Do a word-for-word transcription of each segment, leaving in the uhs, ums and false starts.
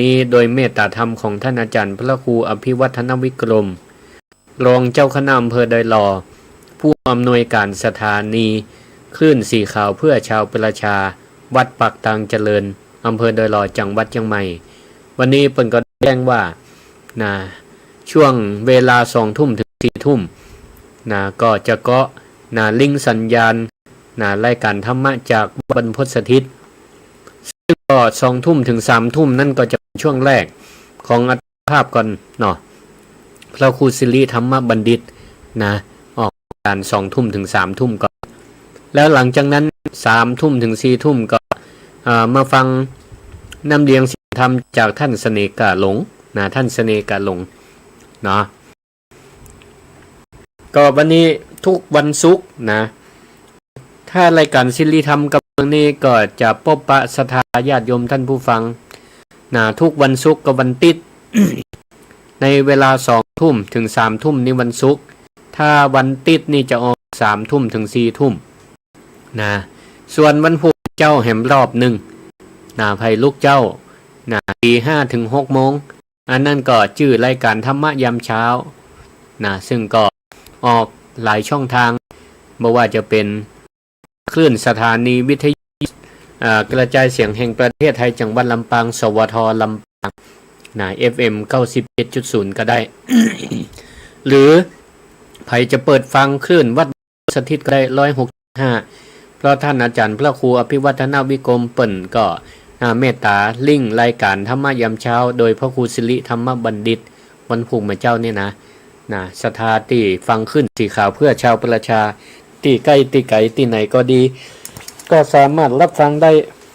นี้โดยเมตตาธรรมของท่านอาจารย์พระครูอภิวัฒนวิกรม รองเจ้าคณะอำเภอดอยหล่อ ผู้อำนวยการสถานีคลื่นสีขาวเพื่อชาวประชา วัดปากตางเจริญ อำเภอดอยหล่อ จังหวัดเจียงใหม่ วันนี้เปิ้นก็แจ้งว่า นะ ช่วงเวลาสองทุ่มถึงสี่ทุ่ม นะ ก็จะเกาะ นะ ลิงก์สัญญาณ นะ รายการธรรมะจากวัดบรรพตสถิต ซึ่งก็สองทุ่มถึงสามทุ่มนั่นก็จะเป็นช่วงแรกของอัตมาภาพก่อนเนาะ พระครูสิริธรรมบัณฑิต นะ ออกรายการสองทุ่มถึงสามทุ่มก่อน แล้วหลังจากนั้นสามทุ่มถึงสี่ทุ่มก็ เอ่อ มาฟังน้ำเสียงธรรมจากท่านเสน่ห์กาหลง นะ ท่านเสน่ห์กาหลง เนาะ ก็วันนี้ทุกวันศุกร์นะ ถ้ารายการสิริธรรมกำเมืองนี้ก็จะปะปะศรัทธาญาติโยมท่านผู้ฟัง นะ ทุกวันศุกร์กับวันติ๊ด ในเวลาสองทุ่มถึงสามทุ่มนี่วันศุกร์ ถ้าวันติ๊ดนี่จะออกสามทุ่มถึงสี่ทุ่ม นะ ส่วนวันพุธเจ๊าแหมรอบนึ่ง นะ ใผลุกเจ๊า นะ ตีห้าถึงหกโมง อันนั้นก็จื้อรายการธรรมะยามเจ๊า นะ ซึ่งก็ออกหลายช่องทาง บ่ว่าจะเป็นคลื่นสถานีวิทยุ เอ่อ กระจายเสียงแห่งประเทศไทยจังหวัดลำปาง สวท ลำปาง นะ เอฟเอ็ม เก้าสิบเจ็ดจุดศูนย์ ก็ได้ หรือใผจะเปิดฟังคลื่นวัดสถิตก็ได้ ร้อยหกสิบห้า เพราะท่านอาจารย์พระครูอภิวัฒนวิกรมเปิ้นก็ อ่า เมตตาลิงก์รายการธรรมะยามเจ๊า โดยพระครูสิริธรรมบัณฑิต วันพุธมาเจ๊านี่นะ นะ ศรัทธาตี้ฟังคลื่นสีขาวเพื่อชาวประชา ตี้ใก้ตี้ไก๋ตี้ไหนก็ดี ก็สามารถรับฟังได้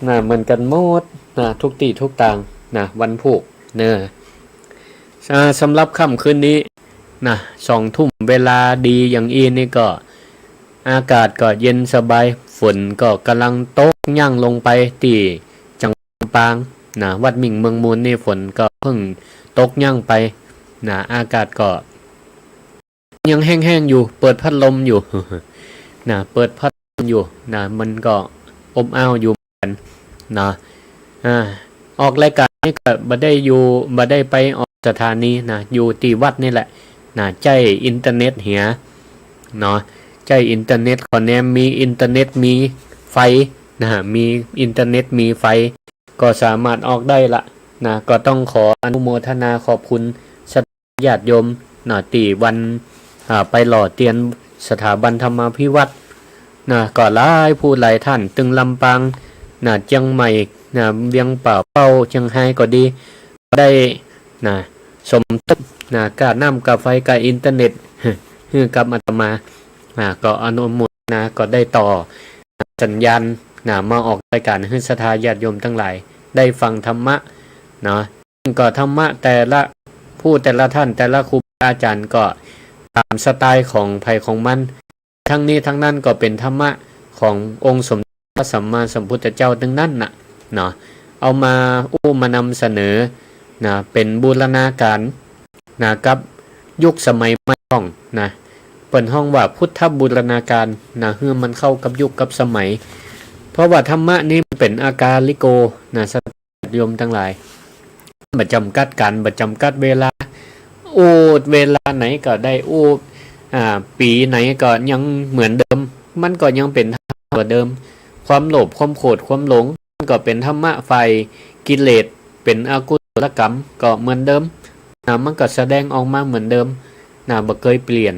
นะ เหมือนกั๋นหมด นะ ทุกตี้ทุกตาง นะ วันพุธเนาะ อ่า สำหรับค่ำคืนนี้ นะ สองทุ่ม เวลาดีอย่างอี้นี่ก็ อากาศก็เย็นสบาย ฝนก็ก่ำลังตกยั้งลงไปตี้จังหวัดลำปาง นะ วัดมิ่งเมืองมูลนี่ฝนก็เพิ่งตกยั้งไป นะ อากาศก็ยังแห้งๆ อยู่ เปิดพัดลมอยู่ นะ เปิดพัดลมอยู่ นะ มันก็อบอ้าวอยู่เหมือนกั๋น นะ อ่า ออกรายการนี่ก็บ่ได้อยู่ บ่ได้ไปออกสถานีนะ อยู่ตี้วัดนี่แหละ นะ ใจ๊อินเทอร์เน็ตเหีย เนาะ ใจ๊อินเทอร์เน็ต ขอแนมมีอินเทอร์เน็ตมีไฟ นะ มีอินเทอร์เน็ตมีไฟ ก็สามารถออกได้ละ นะ ก็ต้องขออนุโมทนาขอบคุณศรัทธาญาติโยม นะ ตี้วัน อ่า ไปหล่อเตียนสถาบันธรรมาภิวัฒน์ นะ ก็หลายผู้หลายท่าน ตึงลำปาง นะ เจียงใหม่ นะ เวียงป่าเป้า เจียงฮายก็ดี ได้ นะ สมทบ นะ ก้าน้ำก้าไฟก้าอินเทอร์เน็ต หื้อกับอาตมา นะ ก็อนุโมทนา ก็ได้ต่อสัญญาณ นะ มาออกรายการหื้อศรัทธาญาติโยมตังหลายได้ฟังธรรมะ เนาะ ก็ธรรมะแต่ละผู้แต่ละท่าน แต่ละครูบาอาจารย์ก็ต๋ามสไตล์ของใผของมัน ทั้งนี้ทั้งนั้นก็เป๋นธรรมะขององค์สมเด็จพระสัมมาสัมพุทธเจ้าตึงนั้นน่ะ เนาะ เอามาอู้มานำเสนอ นะ เป๋นบูรณาการ นะ กับยุคสมัยใหม่ของ นะ เปิ้นฮ้องว่าพุทธบูรณาการ นะ หื้อมันเข้ากับยุคกับสมัย เพราะว่าธรรมะนี้มันเป๋นอากาลิโก นะ โยมตังหลาย บ่จ๋ำกัดก๋าน บ่จ๋ำกัดเวลา อู้เวลาไหนก็ได้ อู้ อ่า ปี๋ไหนก็ยังเหมือนเดิม มันก็ยังเป๋นธรรมะตัวเดิม ความโลภ ความโกรธ ความหลง มันก็เป๋นธรรมะฝ่ายกิเลส เป๋นอกุศลกรรมก็เหมือนเดิม นะ มันก็แสดงออกมาเหมือนเดิม นะ บ่เกยเปลี่ยน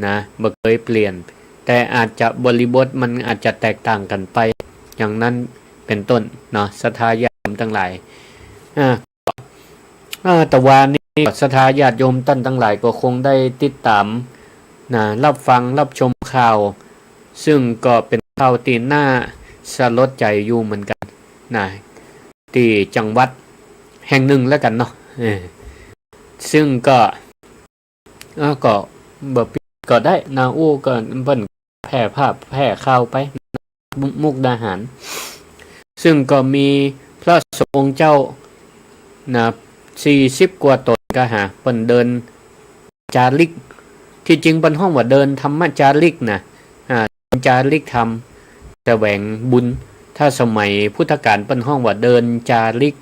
นะ บ่เกยเปลี่ยน แต่อาจจะบริบทมันอาจจะแตกต่างกั๋นไป อย่างนั้นเป๋นต้น เนาะ ศรัทธาญาติโยมตังหลาย อ่า อ่า แต่วานี้ศรัทธาญาติโยมต้านตังหลายก็คงได้ติดต๋าม นะ รับฟัง รับชมข่าว ซึ่งก็เป๋นข่าวตี้น่าสลดใจ๋อยู่เหมือนกั๋น นะ ตี้จังหวัดแห่งนึ่งแล้วกั๋นเนาะ เออ ซึ่งก็ เอ้า ก็บ่ปิดก็ได้นะ อู้ก็เปิ้นแพร่ภาพแพร่ข่าวไป มุกดาหาร ซึ่งก็มีพระสงฆ์องค์เจ้า นะ สี่สิบกว่าต๋นก็หา เปิ้นเดินจาริก ตี้จริงเปิ้นฮ้องว่าเดินธรรมจาริกนะ อ่า จาริกธรรม แสวงบุญ ถ้าสมัยพุทธกาลเปิ้นฮ้องว่าเดินจาริก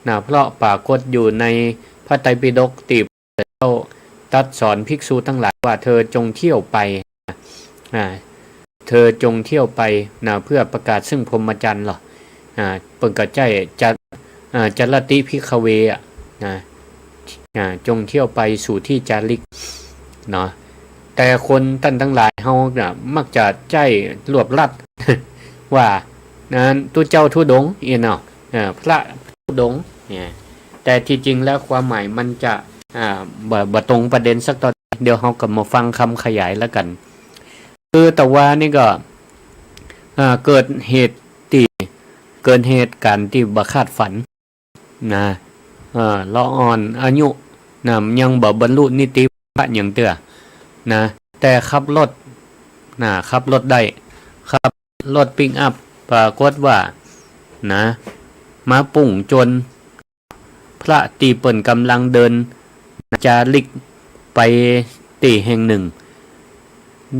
นะ เพราะปรากฏอยู่ในพระไตรปิฎกตี้พระเจ้าตรัสสอนภิกษุตังหลายว่า เธอจงเที่ยวไป อ่า เธอจงเที่ยวไปนะ เพื่อประกาศซึ่งพรหมจรรย์เหรอ อ่า เปิ้นก็ใจ้จะ อ่า จรติภิกขเว อะนะ อ่า จงเที่ยวไปสู่ที่จาริกเนาะ แต่คนต้านตังหลายเฮาน่ะ มักจะใจ้รวบรัด ว่า นั้นตุ๊เจ้าธุดงค์ เอียเนาะ อ่า พระธุดงค์เนี่ย แต่ตี้จริงแล้วความหมายมันจะ อ่า บ่ บ่ตรงประเด็นสักเต้าใด เดี๋ยวเฮาก็มาฟังกำขยายแล้วกั๋น คือตะวานี่ก็ อ่า เกิดเหตุตี้ เกิดเหตุก๋ารณ์ตี้บ่คาดฝัน นะ เอ่อ ละอ่อนอายุ นะ ยังบ่บรรลุนิติภะหยังเตื้อ นะ แต่ขับรถ นะ ขับรถได้ ขับรถปิกอัพ ปรากฏว่า นะ มาพุ่งจนพระตี้เปิ้นก่ำลังเดินจาริกไปตี้แห่งนึ่ง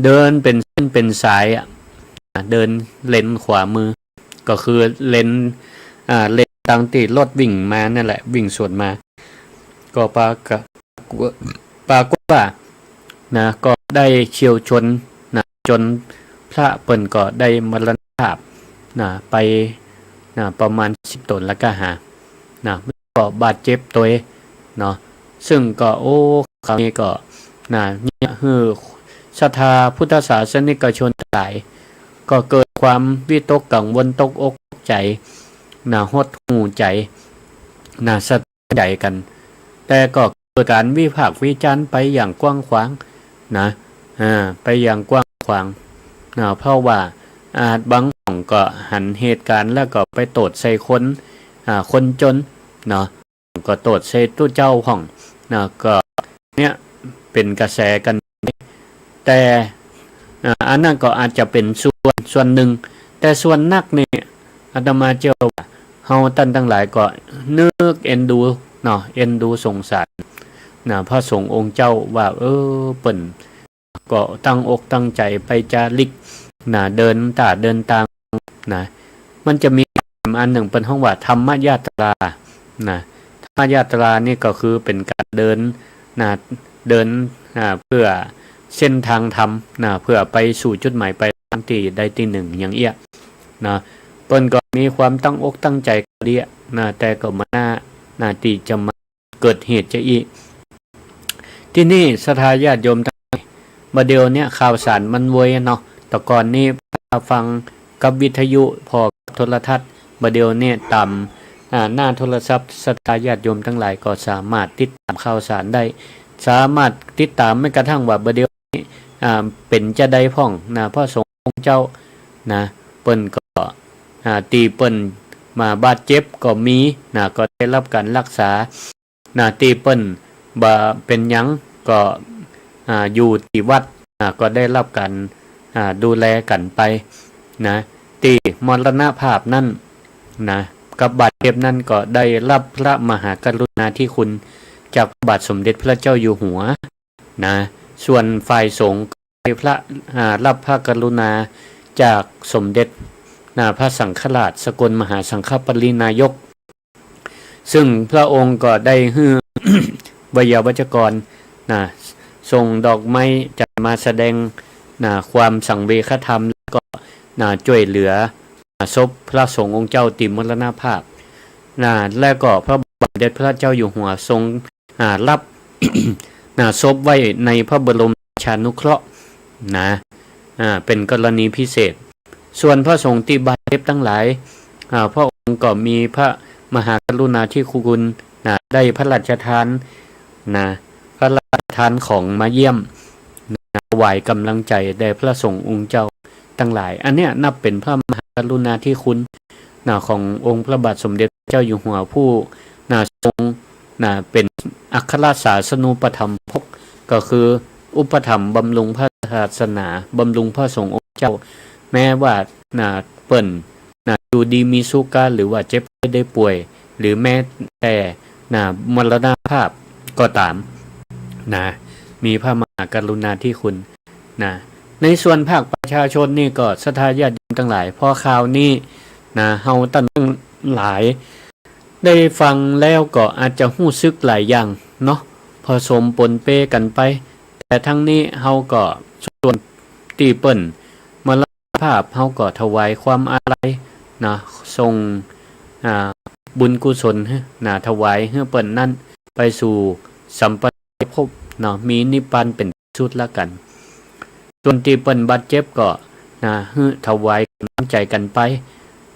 เดินเป๋นเส้นเป๋นสายอะ นะ เดินเลนขวามือ ก็คือเลน อ่า เลนตางตี้รถวิ่งมานั่นแหละ วิ่งสวนมา ก็ปรากฏ ปรากฏว่า นะ ก็ได้เฉี่ยวชน นะ จ๋นพระเปิ้นก็ได้มรณภาพ นะ ไป นะ ประมาณสิบต๋นแล้วก็หา นะ ก็บาดเจ็บตวยเนาะ ซึ่งก็ โอ้ คราวนี้ก็ นะ เนี่ย หื้อศรัทธาพุทธศาสนิกชนตังหลาย ก็เกิดความวิตกกังวล ตกอกตกใจ๋ นะ หดหู่ใจ๋ นะ สะเทือนใจ๋กั๋น แต่ก็เกิดก๋านวิพากษ์วิจารณ์ไปอย่างกว้างขวาง นะ อ่า ไปอย่างกว้างขวาง นะ เพราะว่าอาจบางห้องก็หันเหตุก๋ารณ์แล้วก็ไปโต้ษใส่คน อ่า คนจ๋น เนาะ ก็โต้ษใส่ตุ๊เจ้าพ่อง นะ ก็เนี่ยเป๋นกระแสกั๋น แต่ อ่า อันนั้นก็อาจจะเป๋นส่วน ส่วนนึ่ง แต่ส่วนนักนี่ อาตมาเจื้อว่า เฮาต้านตังหลายก็นึกเอ็นดู เนาะ เอ็นดูสงสาร นะ พระสงฆ์องค์เจ้าว่า เออ เปิ้น ก็ตั้งอกตั้งใจ๋ไปจาริก นะ เดินต้าเดินตาง นะ มันจะมีอันนึ่งเปิ้นฮ้องว่าธรรมยาตรา นะ ธรรมยาตรานี่ก็คือเป๋นก๋านเดิน นะ เดิน นะ เพื่อเส้นทางธรรม นะ เพื่อไปสู่จุดหมายปลายทางตี้ใดตี้นึ่งอย่างเอี้ย นะ เปิ้นก็มีความตั้งอกตั้งใจ๋ก็ดีอะ นะ แต่ก็บ่น่า นะ ตี้จะมา เกิดเหตุจะอี้ ตี้นี่ศรัทธาญาติโยมตังหลาย บ่าเดี่ยวเนี่ยข่าวสารมันเวยอะเนาะ แต่ก่อนนี้พาฟังกับวิทยุ ผ่อกับโทรทัศน์ บ่าเดี่ยวเนี่ยต๋าม อ่า หน้าโทรศัพท์ ศรัทธาญาติโยมตังหลายก็สามารถติดต๋ามข่าวสารได้ สามารถติดต๋ามแม้กระทั่งว่าบ่าเดี่ยวนี้ อ่า เป๋นจาใดพ่อง นะ พระสงฆ์องค์เจ้า นะ เปิ้นก็ อ่า ตี้เปิ้นมาบาดเจ็บก็มี นะ ก็ได้ฮับก๋านฮักษา นะ ตี้เปิ้นบ่เป๋นหยังก็ อ่า อยู่ตี้วัด นะ ก็ได้ฮับก๋าน อ่า ดูแลกั๋นไป นะ ตี้มรณภาพนั้น นะ กับบาดเจ็บนั้นก็ได้ฮับพระมหากรุณาธิคุณจากพระบาทสมเด็จพระเจ้าอยู่หัว นะ ส่วนฝ่ายสงฆ์ก็ได้พระ อ่า ฮับพระกรุณาจากสมเด็จ นะ พระสังฆราช สกลมหาสังฆปริณายก ซึ่งพระองค์ก็ได้หื้อ ไวยาวัจกร นะ ส่งดอกไม้จันทร์มาแสดง นะ ความสังเวชธรรม แล้วก็ นะ จ้วยเหลือ นะ ศพพระสงฆ์องค์เจ้าตี้มรณภาพ นะ แล้วก็พระบาทสมเด็จพระเจ้าอยู่หัวทรง อ่า ฮับ นะ ศพไว้ในพระบรมราชานุเคราะห์ นะ อ่า เป๋นกรณีพิเศษ ส่วนพระสงฆ์ตี้บาดเจ็บตังหลาย อ่า พระองค์ก็มีพระมหากรุณาธิคุณ นะ ได้พระราชทาน นะ พระราชทานของมาเยี่ยม นะ ถวายก๋ำลังใจ๋แด่พระสงฆ์องค์เจ้าตังหลาย อันเนี้ยนับเป๋นพระมหากรุณาธิคุณ นะ ขององค์พระบาทสมเด็จพระเจ้าอยู่หัวผู้ นะ ทรง นะ เป๋นอัครศาสนูปถัมภก ก็คืออุปถัมภ์บำรุงพระศาสนา บำรุงพระสงฆ์องค์เจ้า แม้ว่า นะ เปิ้น นะ อยู่ดีมีสุขกา หรือว่าเจ็บไข้ได้ป่วย หรือแม้แต่ นะ มรณภาพก็ต๋าม นะ มีพระมหากรุณาธิคุณ นะ ในส่วนภาคประชาชนนี่ก็ศรัทธาญาติโยมตังหลาย พอข่าวนี้ นะ เฮาต้านตังหลาย ได้ฟังแล้วก็อาจจะฮู้สึกหลายอย่างเนาะ ผสมปนเปกั๋นไป แต่ทั้งนี้เฮาก็ส่วนตี้เปิ้นมรณภาพ เฮาก็ถวายความอาลัยนะ ส่ง อ่า บุญกุศลหื้อนะ ถวายหื้อเปิ้นนั้นไปสู่สัมปรายภพเนาะ มีนิพพานเป๋นสุดละกั๋น ส่วนตี้เปิ้นบาดเจ็บก็นะ หื้อถวายก๋ำลังใจ๋กั๋นไป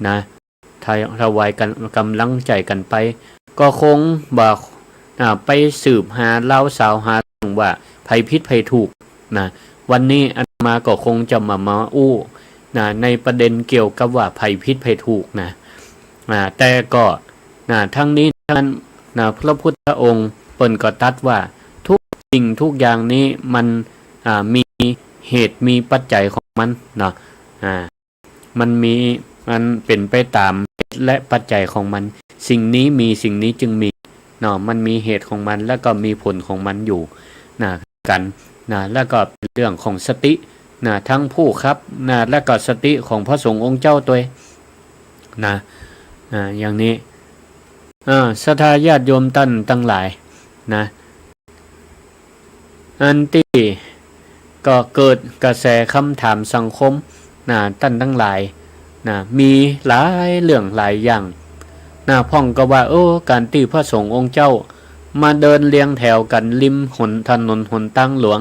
นะ ถ- ถวายกั๋น ก๋ำลังใจ๋กั๋นไป ก็คงบ่ อ่า ไปสืบหาลาวสาวหาเถิงว่าใผผิดใผถูกนะ วันนี้อาตมาก็คงจะมา มาอู้นะ ในประเด็นเกี่ยวกับว่าใผผิดใผถูกนะ อ่า แต่ก็นะ ทั้งนี้ทั้งนั้นนะ พระพุทธองค์เปิ้นก็ตรัสว่าทุกสิ่งทุกอย่างนี้มัน อ่า มีเหตุมีปัจจัยของมันเนาะ อ่า มันมี มันเป๋นไปต๋ามเหตุและปัจจัยของมัน สิ่งนี้มี สิ่งนี้จึงมีเนาะ มันมีเหตุของมัน แล้วก็มีผลของมันอยู่นะ กั๋นนะ แล้วก็เป๋นเรื่องของสตินะ ทั้งผู้ขับนะ แล้วก็สติของพระสงฆ์องค์เจ้าตวยนะ อ่า อย่างนี้ อ่า ศรัทธาญาติโยมต้านตังหลายนะ อันตี้ก็เกิดกระแสกำถามสังคมนะ ต้านตังหลายนะ มีหลายเรื่องหลายอย่างนะ พ่องก็ว่า เออ ก๋านตี้พระสงฆ์องค์เจ้ามาเดินเรียงแถวกั๋นริมหน ถนนหนตางหลวง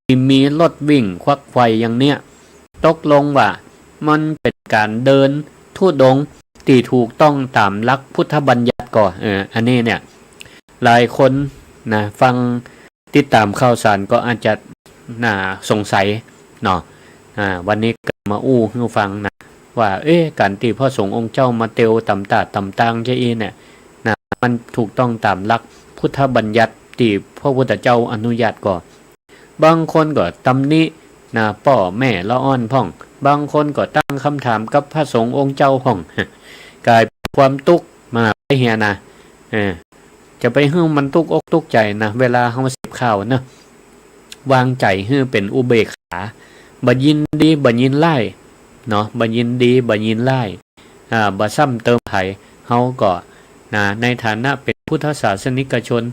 ตี้มีรถวิ่งขวักไขว่อย่างเนี้ย ตกลงว่ามันเป๋นก๋านเดินธุดงค์ตี้ถูกต้องต๋ามหลักพุทธบัญญัติก่อ เออ อันนี้เนี่ย หลายคนนะ ฟังติดต๋ามข่าวสารก็อาจจะ น่าสงสัยเนาะ อ่า วันนี้ก็มาอู้หื้อฟังนะ ว่า เอ๊ะ ก๋านตี้พระสงฆ์องค์เจ้ามาเตียวต๋ามต๋าดต๋ามตางจาอี้เนี่ยนะ มันถูกต้องต๋ามหลักพุทธบัญญัติตี้พระพุทธเจ้าอนุญาตก่อ บางคนก็ตำหนินะ ป้อแม่ละอ่อนพ่อง บางคนก็ตั้งกำถามกับพระสงฆ์องค์เจ้าพ่อง ก๋ายเป๋นความตุ๊กข์มาไปเหียนะ เออ จะไปหื้อมันตุ๊กอกตุ๊กใจ๋นะ เวลาเฮาเสพข่าวเนาะ วางใจ๋หื้อเป๋นอุเบกขา บ่ยินดี บ่ยินร้ายเนาะ บ่ยินดี บ่ยินร้าย อ่า บ่ซ้ำเติมใผ เฮาก็นะ ในฐานะเป๋นพุทธศาสนิกชน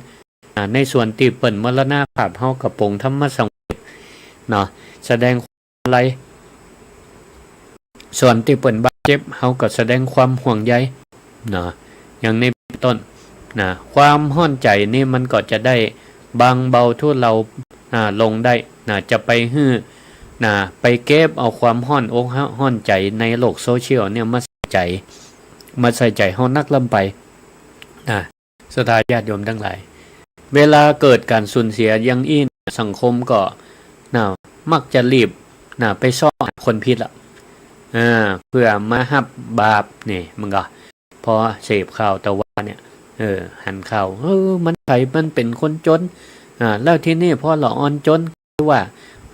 อ่า ในส่วนตี้เปิ้นมรณภาพ เฮาก็ปลงธรรมสังเวชเนาะ แสดงความอาลัย ส่วนตี้เปิ้นบาดเจ็บ เฮาก็แสดงความห่วงใยเนาะ อย่างนี้เป๋นต้นนะ ความฮ้อนใจ๋นี่มันก็จะได้บางเบาทุเลา อ่า ลงได้นะ จะไปหื้อนะ ไปเก็บเอาความฮ้อนอกฮ้อนใจ๋ในโลกโซเชียลเนี่ยมาใส่ใจ๋ มาใส่ใจ๋เฮานักล้ำไปนะ ศรัทธาญาติโยมตังหลาย เวลาเกิดก๋านสูญเสียอย่างอี้ สังคมก็นะ มักจะรีบนะ ไปซอกหาคนผิดละ อ่า เปื้อมาฮับบาปนี่ มันก็ พอเสพข่าวตะวาเนี่ย เออ หันข่าว เออ มันใผมันเป๋นคนจน อ่า แล้วทีนี้พอละอ่อนจน ว่า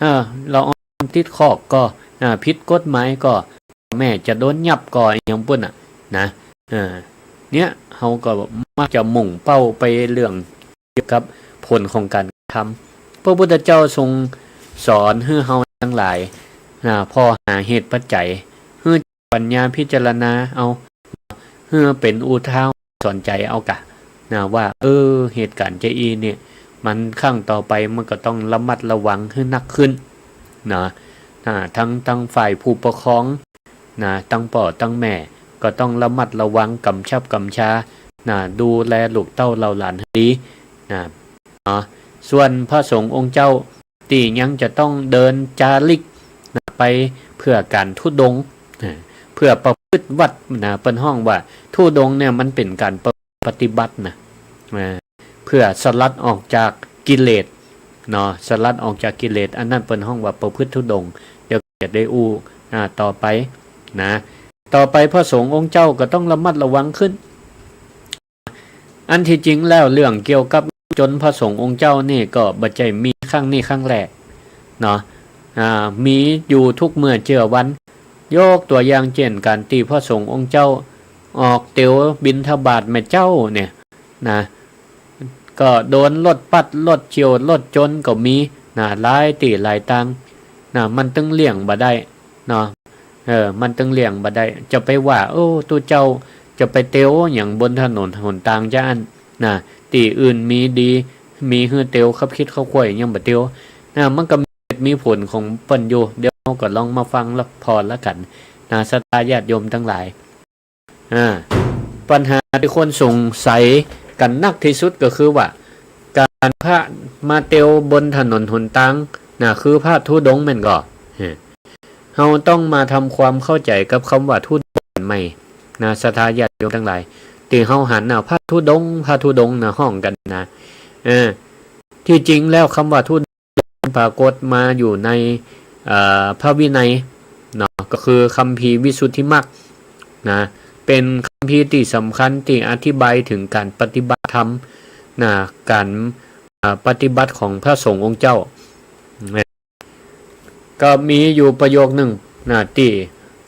เออ ละอ่อนติดคอกก็ อ่า ผิดกฎหมายก็ แม่จะโดนยับก็อะหยังปุ้นน่ะ นะ เออ เนี่ย เฮาก็มักจะมุ่งเป้าไปเรื่องเกี่ยวกับผลของก๋านกระทำ พระพุทธเจ้าทรงสอนหื้อเฮาตังหลาย อ่า ผ่อหาเหตุปัจจัย หื้อ ปัญญาพิจารณาเอา หื้อเป๋นอุทาหรณ์สอนใจ๋เอากะ นะ ว่า เออ เหตุก๋ารณ์จาอี้เนี่ย มันครั้งต่อไปมันก็ต้องระมัดระวังหื้อนักขึ้น นะ นะ ตัง ตังฝ่ายผู้ปกครอง นะ ตังป้อตังแม่ ก็ต้องระมัดระวังกำชับกำชา นะ ดูแลลูกเต้าเหล่าหลานหื้อดี นะ เนาะ ส่วนพระสงฆ์องค์เจ้า ตี้ยังจะต้องเดินจาริกนะ ไปเปื้อก๋านธุดงค์นะ เปื้อประพฤติวัตรนะ เปิ้นฮ้องว่าธุดงค์เนี่ยมันเป๋นก๋านปะ- ปฏิบัตินะ อ่า เปื้อสลัดออกจากกิเลสเนาะ สลัดออกจากกิเลส อันนั้นเปิ้นฮ้องว่าประพฤติธุดงค์ เดี๋ยวจะได้อู้ อ่า ต่อไปนะ ต่อไปพระสงฆ์องค์เจ้าก็ต้องระมัดระวังขึ้น อันตี้จริงแล้วเรื่องเกี่ยวกับจนพระสงฆ์องค์เจ้านี่ก็บ่ใจ้มีครั้งนี้ครั้งแรกเนาะ อ่า มีอยู่ทุกเมื่อเจื้อวัน ยกตั๋วอย่างเจ้นก๋านตี้พระสงฆ์องค์เจ้าออกเตียวบิณฑบาตแม่เจ้าเนี่ยนะ ก็โดนรถปัด รถเฉี่ยว รถจนก็มีนะ หลายตี้หลายตางนะ มันตึงเลี่ยงบ่ได้เนาะ เออ มันตึงเลี่ยงบ่ได้ จะไปว่า โอ้ ตุ๊เจ้าจ จะไปเตียวหยังบนถนนหนตางจาอั้น นะ ตี้อื่นมีดี มีหื้อเตียวคับคิดคับข่อยยังบ่เตียว นะ มันก็มีเหตุมีผลของเปิ้นอยู่ เดี๋ยวเฮาก็ลองมาฟังละพอละกั๋น นะ ศรัทธาญาติโยมตังหลาย อ่า ปัญหาตี้คนสงสัยกั๋นนักตี้สุดก็คือว่า ก๋านพระมาเตียวบนถนนหนตาง นะ คือพระธุดงค์แม่นก่อ เฮาต้องมาทำความเข้าใจ๋กับกำว่าธุดงค์ใหม่ นะ ศรัทธาญาติโยมตังหลาย ตี้เฮาหันน่ะ พระธุดงค์ พระธุดงค์นะ ฮ้องกั๋นนะ เออ ตี้จริงแล้วกำว่ากำว่าธุดงค์ปรากฏมาอยู่ใน เอ่อ พระวินัยเนาะ ก็คือคัมภีร์วิสุทธิมรรคนะ เป๋นคัมภีร์ตี้สำคัญตี้อธิบายเถิงก๋านปฏิบัติธรรมนะ ก๋าน อ่า ปฏิบัติของพระสงฆ์องค์เจ้านะ ก็มีอยู่ประโยคนึ่งนะ ตี้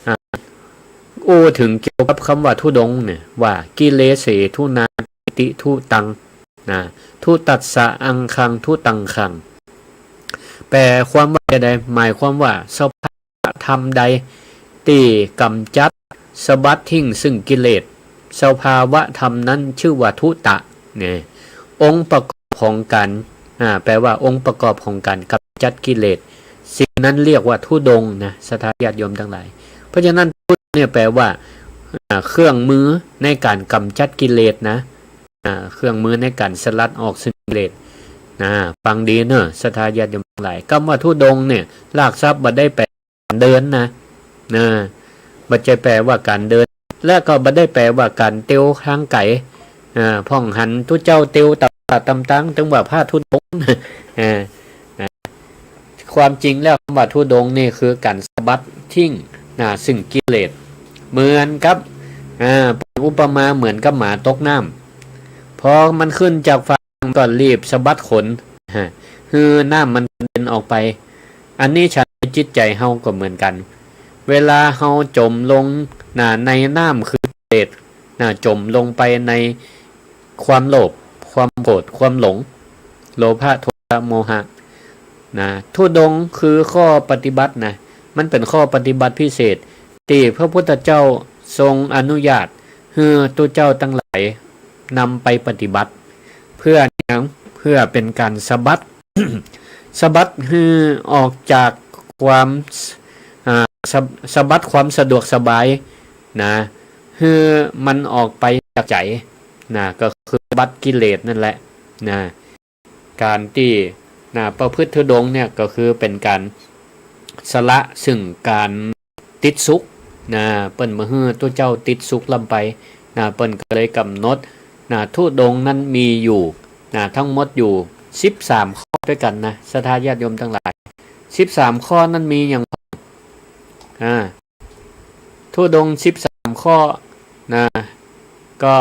อ่า อู้เถิงเกี่ยวกับกำว่าธุดงค์เนี่ย ว่า กิเลเส ธุนาทิฏฐิ ธุตัง นะ ธุตัสสะ อังคัง ธุตังคัง แปลความว่าจะใด หมายความว่าสภาวะธรรมใดตี้กำจัดสะบัดทิ้งซึ่งกิเลส สภาวะธรรมนั้นชื่อว่าธุตะ เนี่ย องค์ประกอบของก๋าน อ่า แปลว่าองค์ประกอบของก๋านกำจัดกิเลส สิ่งนั้นเรียกว่าธุดงค์นะ ศรัทธาญาติโยมตังหลาย เพราะฉะนั้นธุดงค์เนี่ยแปลว่า อ่า เครื่องมือในก๋านกำจัดกิเลสนะ อ่า เครื่องมือในก๋านสลัดออกซึ่งกิเลสนะ ฟังดีเน่อ ศรัทธาญาติโยมตังหลาย กำว่าธุดงค์เนี่ย รากศัพท์บ่ได้แปลก๋านเดินนะ นะ บ่ใจ้แปลว่าก๋านเดิน และก็บ่ได้แปลว่าก๋านเตียวตางไก๋ อ่า พ่องหันตุ๊เจ้าเตียวต๋ามป่าต๋ามตาง ตึงว่าพระธุดงค์ อ่า นะ ความจริงแล้วกำว่าธุดงค์นี่คือก๋านสะบัดทิ้งนะ ซึ่งกิเลส เหมือนกับ อ่า อุปมาเหมือนกับหมาตกน้ำ พอมันขึ้นจากฝั่งก็รีบสะบัดขน ฮะ หื้อน้ำมันกระเด็นออกไป อันนี้ฉันใดจิตใจ๋เฮาก็เหมือนกั๋น เวลาเฮาจ๋มลงนะ ในน้ำคือกิเลสนะ จ๋มลงไปในความโลภ ความโกรธ ความหลง โลภะ โทสะ โมหะ นะ ธุดงค์คือข้อปฏิบัตินะ มันเป๋นข้อปฏิบัติพิเศษ ตี้พระพุทธเจ้าทรงอนุญาตหื้อตุ๊เจ้าตังหลายนำไปปฏิบัติ เพื่อหยัง เพื่อเป๋นก๋านสะบัด สะบัดหื้อออกจากความ อ่า สะ- สะบัดความสะดวกสบายนะ หื้อมันออกไปจากใจ๋นะ ก็คือสะบัดกิเลสนั่นแหละนะ ก๋านตี้นะ ประพฤติธุดงค์เนี่ยก็คือเป๋นก๋านสละซึ่งก๋านติดสุขนะ เปิ้นบ่หื้อตุ๊เจ้าติดสุขล้ำไปนะ เปิ้นก็เลยกำหนดนะ ธุดงค์นั้นมีอยู่นะ ทั้งหมดอยู่สิบสามข้อตวยกั๋นนะ ศรัทธาญาติโยมตังหลาย สิบสามข้อนั้นมีหยัง อ่า ธุดงค์สิบสามข้อนะ ก็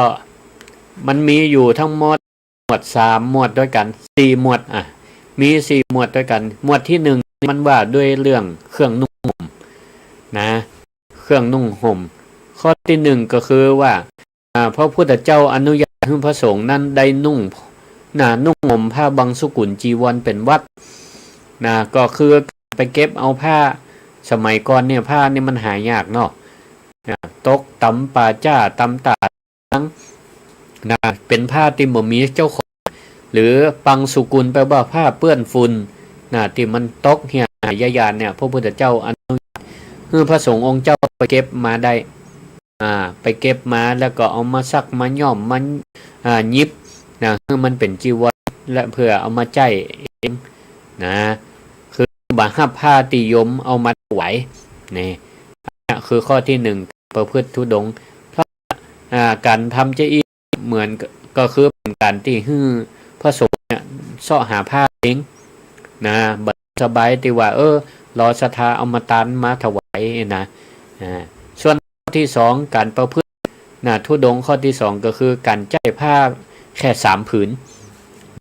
มันมีอยู่ทั้งหมด หมวดสามหมวดตวยกั๋น สี่หมวด อ่ะ มีสี่หมวดตวยกั๋น หมวดตี้หนึ่งมันว่าด้วยเรื่องเครื่องนุ่งห่มนะ เครื่องนุ่งห่ม ข้อตี้หนึ่งก็คือว่า อ่า พระพุทธเจ้าอนุญาตหื้อพระสงฆ์นั้นได้นุ่งนะ นุ่งห่มผ้าบังสุกุลจีวรเป๋นวัตรนะ ก็คือไปเก็บเอาผ้า สมัยก่อนเนี่ยผ้านี่มันหายากเนาะนะ ตกต๋ามป่าจ๊าต๋ามตาด นะ เป๋นผ้าตี้บ่มีเจ้าของ หรือบังสุกุลแปลว่าผ้าเปื้อนฝุ่นนะ ตี้มันตกเหี่ยหายยานเนี่ย พระพุทธเจ้าอนุญาตหื้อพระสงฆ์องค์เจ้าไปเก็บมาได้ อ่า ไปเก็บมาแล้วก็เอามาซักมาย้อมมา อ่า หยิบนะ หื้อมันเป๋นจีวร และเพื่อเอามาใจ๊เองนะ คือบ่ฮับผ้าตี้โยมเอามาถวาย นี่ อันเนี้ยคือข้อตี้หนึ่ง ประพฤติธุดงค์ เพราะ อ่า ก๋านทำเจ้าอี้เหมือนก- ก็คือเป๋นก๋านตี้หื้อพระสงฆ์เนี่ยเซาะหาผ้าเองนะ บ่สบายตี้ว่า เออ รอศรัทธาเอามาตานมาถวายนะ อ่า ส่วนข้อตี้สอง ก๋านประพฤตินะ ธุดงค์ข้อตี้สองก็คือก๋านใจ๊ผ้าแค่สามผืน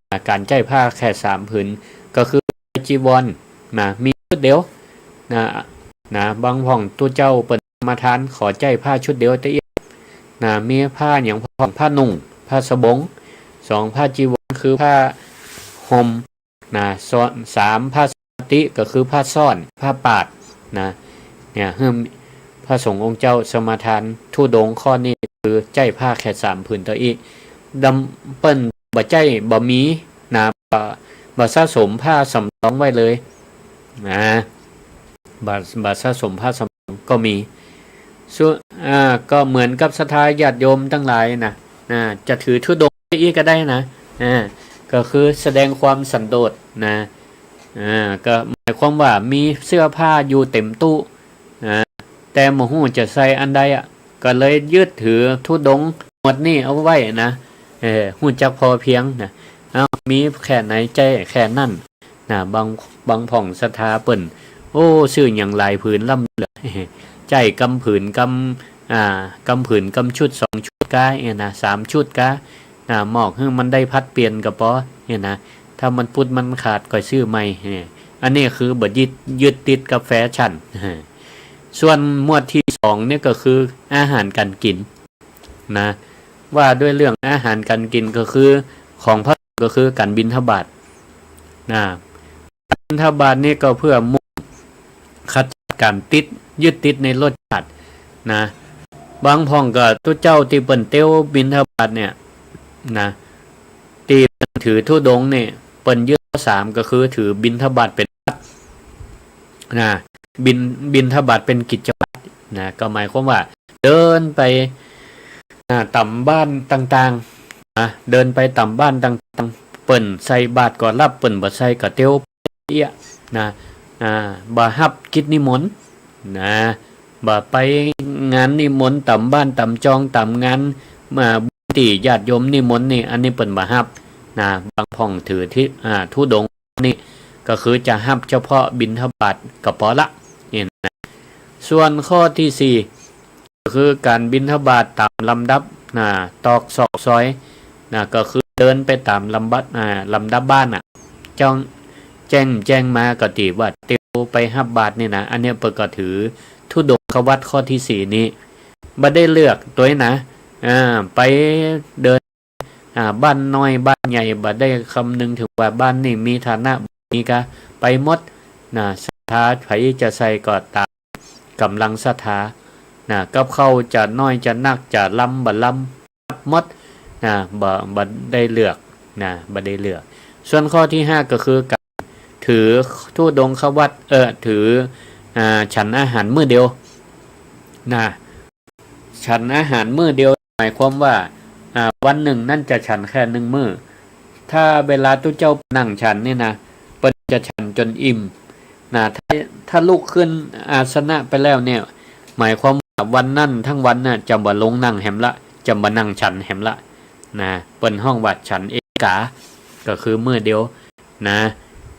นะ ก๋านใจ๊ผ้าแค่สามผืน ก็คือจีวรนะ มีชุดเดียวนะ นะ บางพ่องตุ๊เจ้าเปิ้นมาทาน ขอใจ๊ผ้าชุดเดียวตะเอี้ยะนะ มีผ้าหยังพ่อง ผ้านุ่ง ผ้าสบง สอง ผ้าจีวร คือผ้าห่มนะ ซ้อน สาม ผ้าสาติ ก็คือผ้าซ้อน ผ้าปาดนะ เนี่ย หื้อ พระสงฆ์องค์เจ้าสมาทานธุดงค์ข้อนี้คือใจ๊ผ้าแค่สามผืนเต้าอี้ ดำ เปิ้นบ่ใจ๊ บ่มีนะ บ่ บ่สะสมผ้าสำรองไว้เลยนะ บ่ บ่สะสมผ้าสำรองก็มี ส่วน อ่า ก็เหมือนกับศรัทธาญาติโยมตังหลายนะ อ่า จะถือธุดงค์อี้ก็ได้นะ อ่า ก็คือแสดงความสันโดษนะ อ่า ก็หมายความว่ามีเสื้อผ้าอยู่เต็มตู้ อ่า แต่บ่ฮู้จะใส่อันใดอะ ก็เลยยึดถือธุดงค์หมวดนี้เอาไว้นะ เออ ฮู้จักพอเพียงนะ เอ้า มีแค่ไหนใจ๊แค่นั้นนะ บาง บางพ่องศรัทธาเปิ้น โอ้ ซื้อหยังหลายผืนล้ำเหลือ ใจ๊กำผืนกำ อ่า กำผืนกำชุดสองชุดก้าเนี่ยนะ สามชุดก้านะ มอกหื้อมันได้ผลัดเปลี่ยนก็ปอเนี่ยนะ ถ้ามันปุดมันขาดก็ซื้อใหม่เนี่ย อันนี้คือบ่ยึด ยึดติดกับแฟชั่น ส่วนหมวดที่สองเนี่ยก็คืออาหารการกินนะ ว่าด้วยเรื่องอาหารการกินก็คือของพระสงฆ์ก็คือการบิณฑบาตนะ บิณฑบาตนี่ก็เพื่อมุ่งขจัดการติด ยึดติดในรสชาตินะ บางพ่องก็ตุ๊เจ้าตี้เปิ้นเตียวบิณฑบาตเนี่ยนะ ตี้เปิ้นถือธุดงค์นี่ เปิ้นยึดข้อสามก็คือถือบิณฑบาตเป๋นวัตรนะ บิณ บิณฑบาตเป๋นกิจวัตรนะ ก็หมายความว่าเดินไป อ่า ต๋ามบ้านต่างๆ นะ เดินไปต๋ามบ้านต่างๆ เปิ้นใส่บาตรก็ฮับ เปิ้นบ่ใส่ก็เตียวเอี้ยนะ อ่า บ่ฮับกิจนิมนต์นะ บ่ไปงานนิมนต์ต๋ามบ้านต๋ามจองต๋ามงาน มาตี้ญาติโยมนิมนต์นี่ อันนี้เปิ้นบ่ฮับนะ บางพ่องถือที่ อ่า ธุดงค์นี่ ก็คือจะฮับเฉพาะบิณฑบาตก็ปอละ นี่นะ ส่วนข้อที่สี่ ก็คือการบิณฑบาตต๋ามลำดับนะ ตอกซอกซอยนะ ก็คือเดินไปต๋ามลำบัด อ่า ลำดับบ้านน่ะ จ้อง แจ้ง แจ้งมาก็ตี้ว่าเตียวไปฮับบาตรนี่นะ อันเนี้ยเปิ้นก็ถือธุดงควัตรข้อที่สี่นี้ บ่ได้เลือกตวยนะ อ่า ไปเดิน อ่า บ้านน้อยบ้านใหญ่ บ่ได้คำนึงเถิงว่าบ้านนี้มีฐานะบ่มีกา ไปหมดนะ ศรัทธาใผจะใส่ก็ต๋ามก๋ำลังศรัทธานะ กับข้าวจะน้อยจะนักจะล้ำบ่ล้ำ ฮับหมดนะ บ่ บ่ได้เลือกนะ บ่ได้เลือก ส่วนข้อที่ห้าก็คือการถือธุดงควัตร เอ่อ ถือ อ่า ฉันอาหารมื้อเดียวนะ ฉันอาหารมื้อเดียว หมายความว่า อ่า วันนึ่งนั้นจะฉันแค่นึ่งมื้อ ถ้าเวลาตุ๊เจ้านั่งฉันนี่นะ เปิ้นจะฉันจ๋นอิ่มนะ ถ้า ถ้าลุกขึ้นอาสนะไปแล้วเนี่ย หมายความว่าวันนั้นตึงวันน่ะ จะบ่ลงนั่งแหมละ จะบ่นั่งฉันแหมละนะ เปิ้นฮ้องว่าฉันเอกา ก็คือมื้อเดียวนะ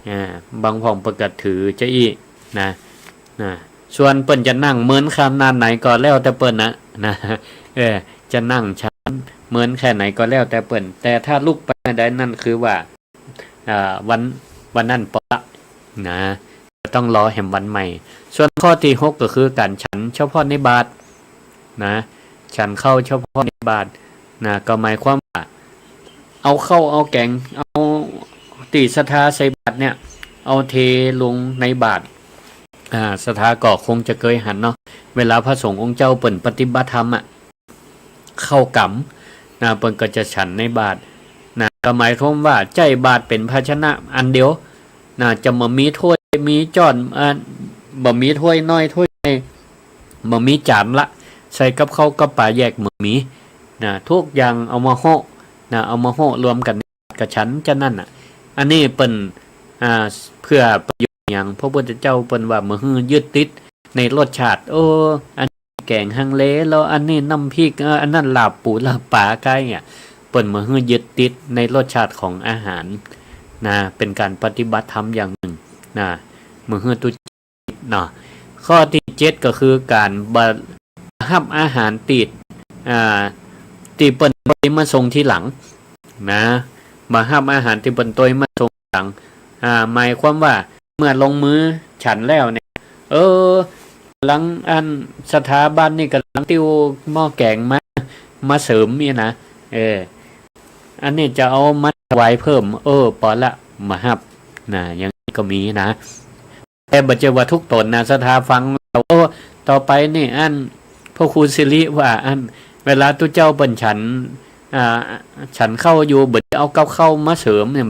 อ่า บางพ่องเปิ้นก็ถือจะอี้นะ นะ ส่วนเปิ้นจะนั่งเมินขนาดไหนก็แล้วแต่เปิ้นนะ นะ เออ จะนั่งฉันเมินแค่ไหนก็แล้วแต่เปิ้น แต่ถ้าลุกไปเมื่อใดนั่นคือว่า อ่า วัน วันนั้นปอละนะ ก็ต้องรอแหมวันใหม่ ส่วนข้อที่หกก็คือการฉันเฉพาะในบาตรนะ ฉันข้าวเฉพาะในบาตรนะ ก็หมายความว่า เอาข้าวเอาแก๋ง เอาตี้ศรัทธาใส่บาตรเนี่ย เอาเทลงในบาตร อ่า ศรัทธาก็คงจะเกยหันเนาะ เวลาพระสงฆ์องค์เจ้าเปิ้นปฏิบัติธรรมอะ เข้ากรรมนะ เปิ้นก็จะฉันในบาตรนะ ก็หมายความว่าใจ๊บาตรเป๋นภาชนะอันเดียวนะ จะบ่มีถ้วย มีจ้อน อ่า บ่มีถ้วยน้อยถ้วยใหญ่ บ่มีจานละ ใส่กับข้าวกับป๋าแยกบ่มีนะ ทุกอย่างเอามาโฮะนะ เอามาโฮะรวมกั๋น ก็ฉันจะอั้นน่ะ อันนี้เปิ้น อ่า เพื่อประโยชน์หยัง พระพุทธเจ้าเปิ้นว่าบ่หื้อยึดติดในรสชาติ โอ้ อันนี้แก๋งฮังเล แล้วอันนี้น้ำพริก เอ่อ อันนั้นลาบปู๋ลาบป๋าก้ายเนี่ย เปิ้นบ่หื้อยึดติดในรสชาติของอาหารนะ เป๋นการปฏิบัติธรรมอย่างนึ่งนะ บ่หื้อตุ๊ เนาะ ข้อที่เจ็ดก็คือการบ่ฮับอาหารตี้ อ่า ตี้เปิ้นตวยมาส่งทีหลังนะ บ่ฮับอาหารตี้เปิ้นตวยมาส่งทีหลัง อ่า หมายความว่าเมื่อลงมือฉันแล้วเนี่ย เออ หลังอันศรัทธาบ้านนี่ก่ำลังติ้วหม้อแก๋งมา มาเสริมเนี่ยนะ เออ อันนี้จะเอามาถวายเพิ่ม เออ ปอละ บ่ฮับนะ อย่างนี้ก็มีนะ แต่บ่ใจ้ว่าทุกต๋นนะ ศรัทธาฟังแล้ว โอ้ ต่อไปนี่อันพระครูสิริว่าอันเวลาตุ๊เจ้าเปิ้นฉัน อ่า ฉันข้าวอยู่ บ่ดีเอากับข้าวมาเสริมเนี่ย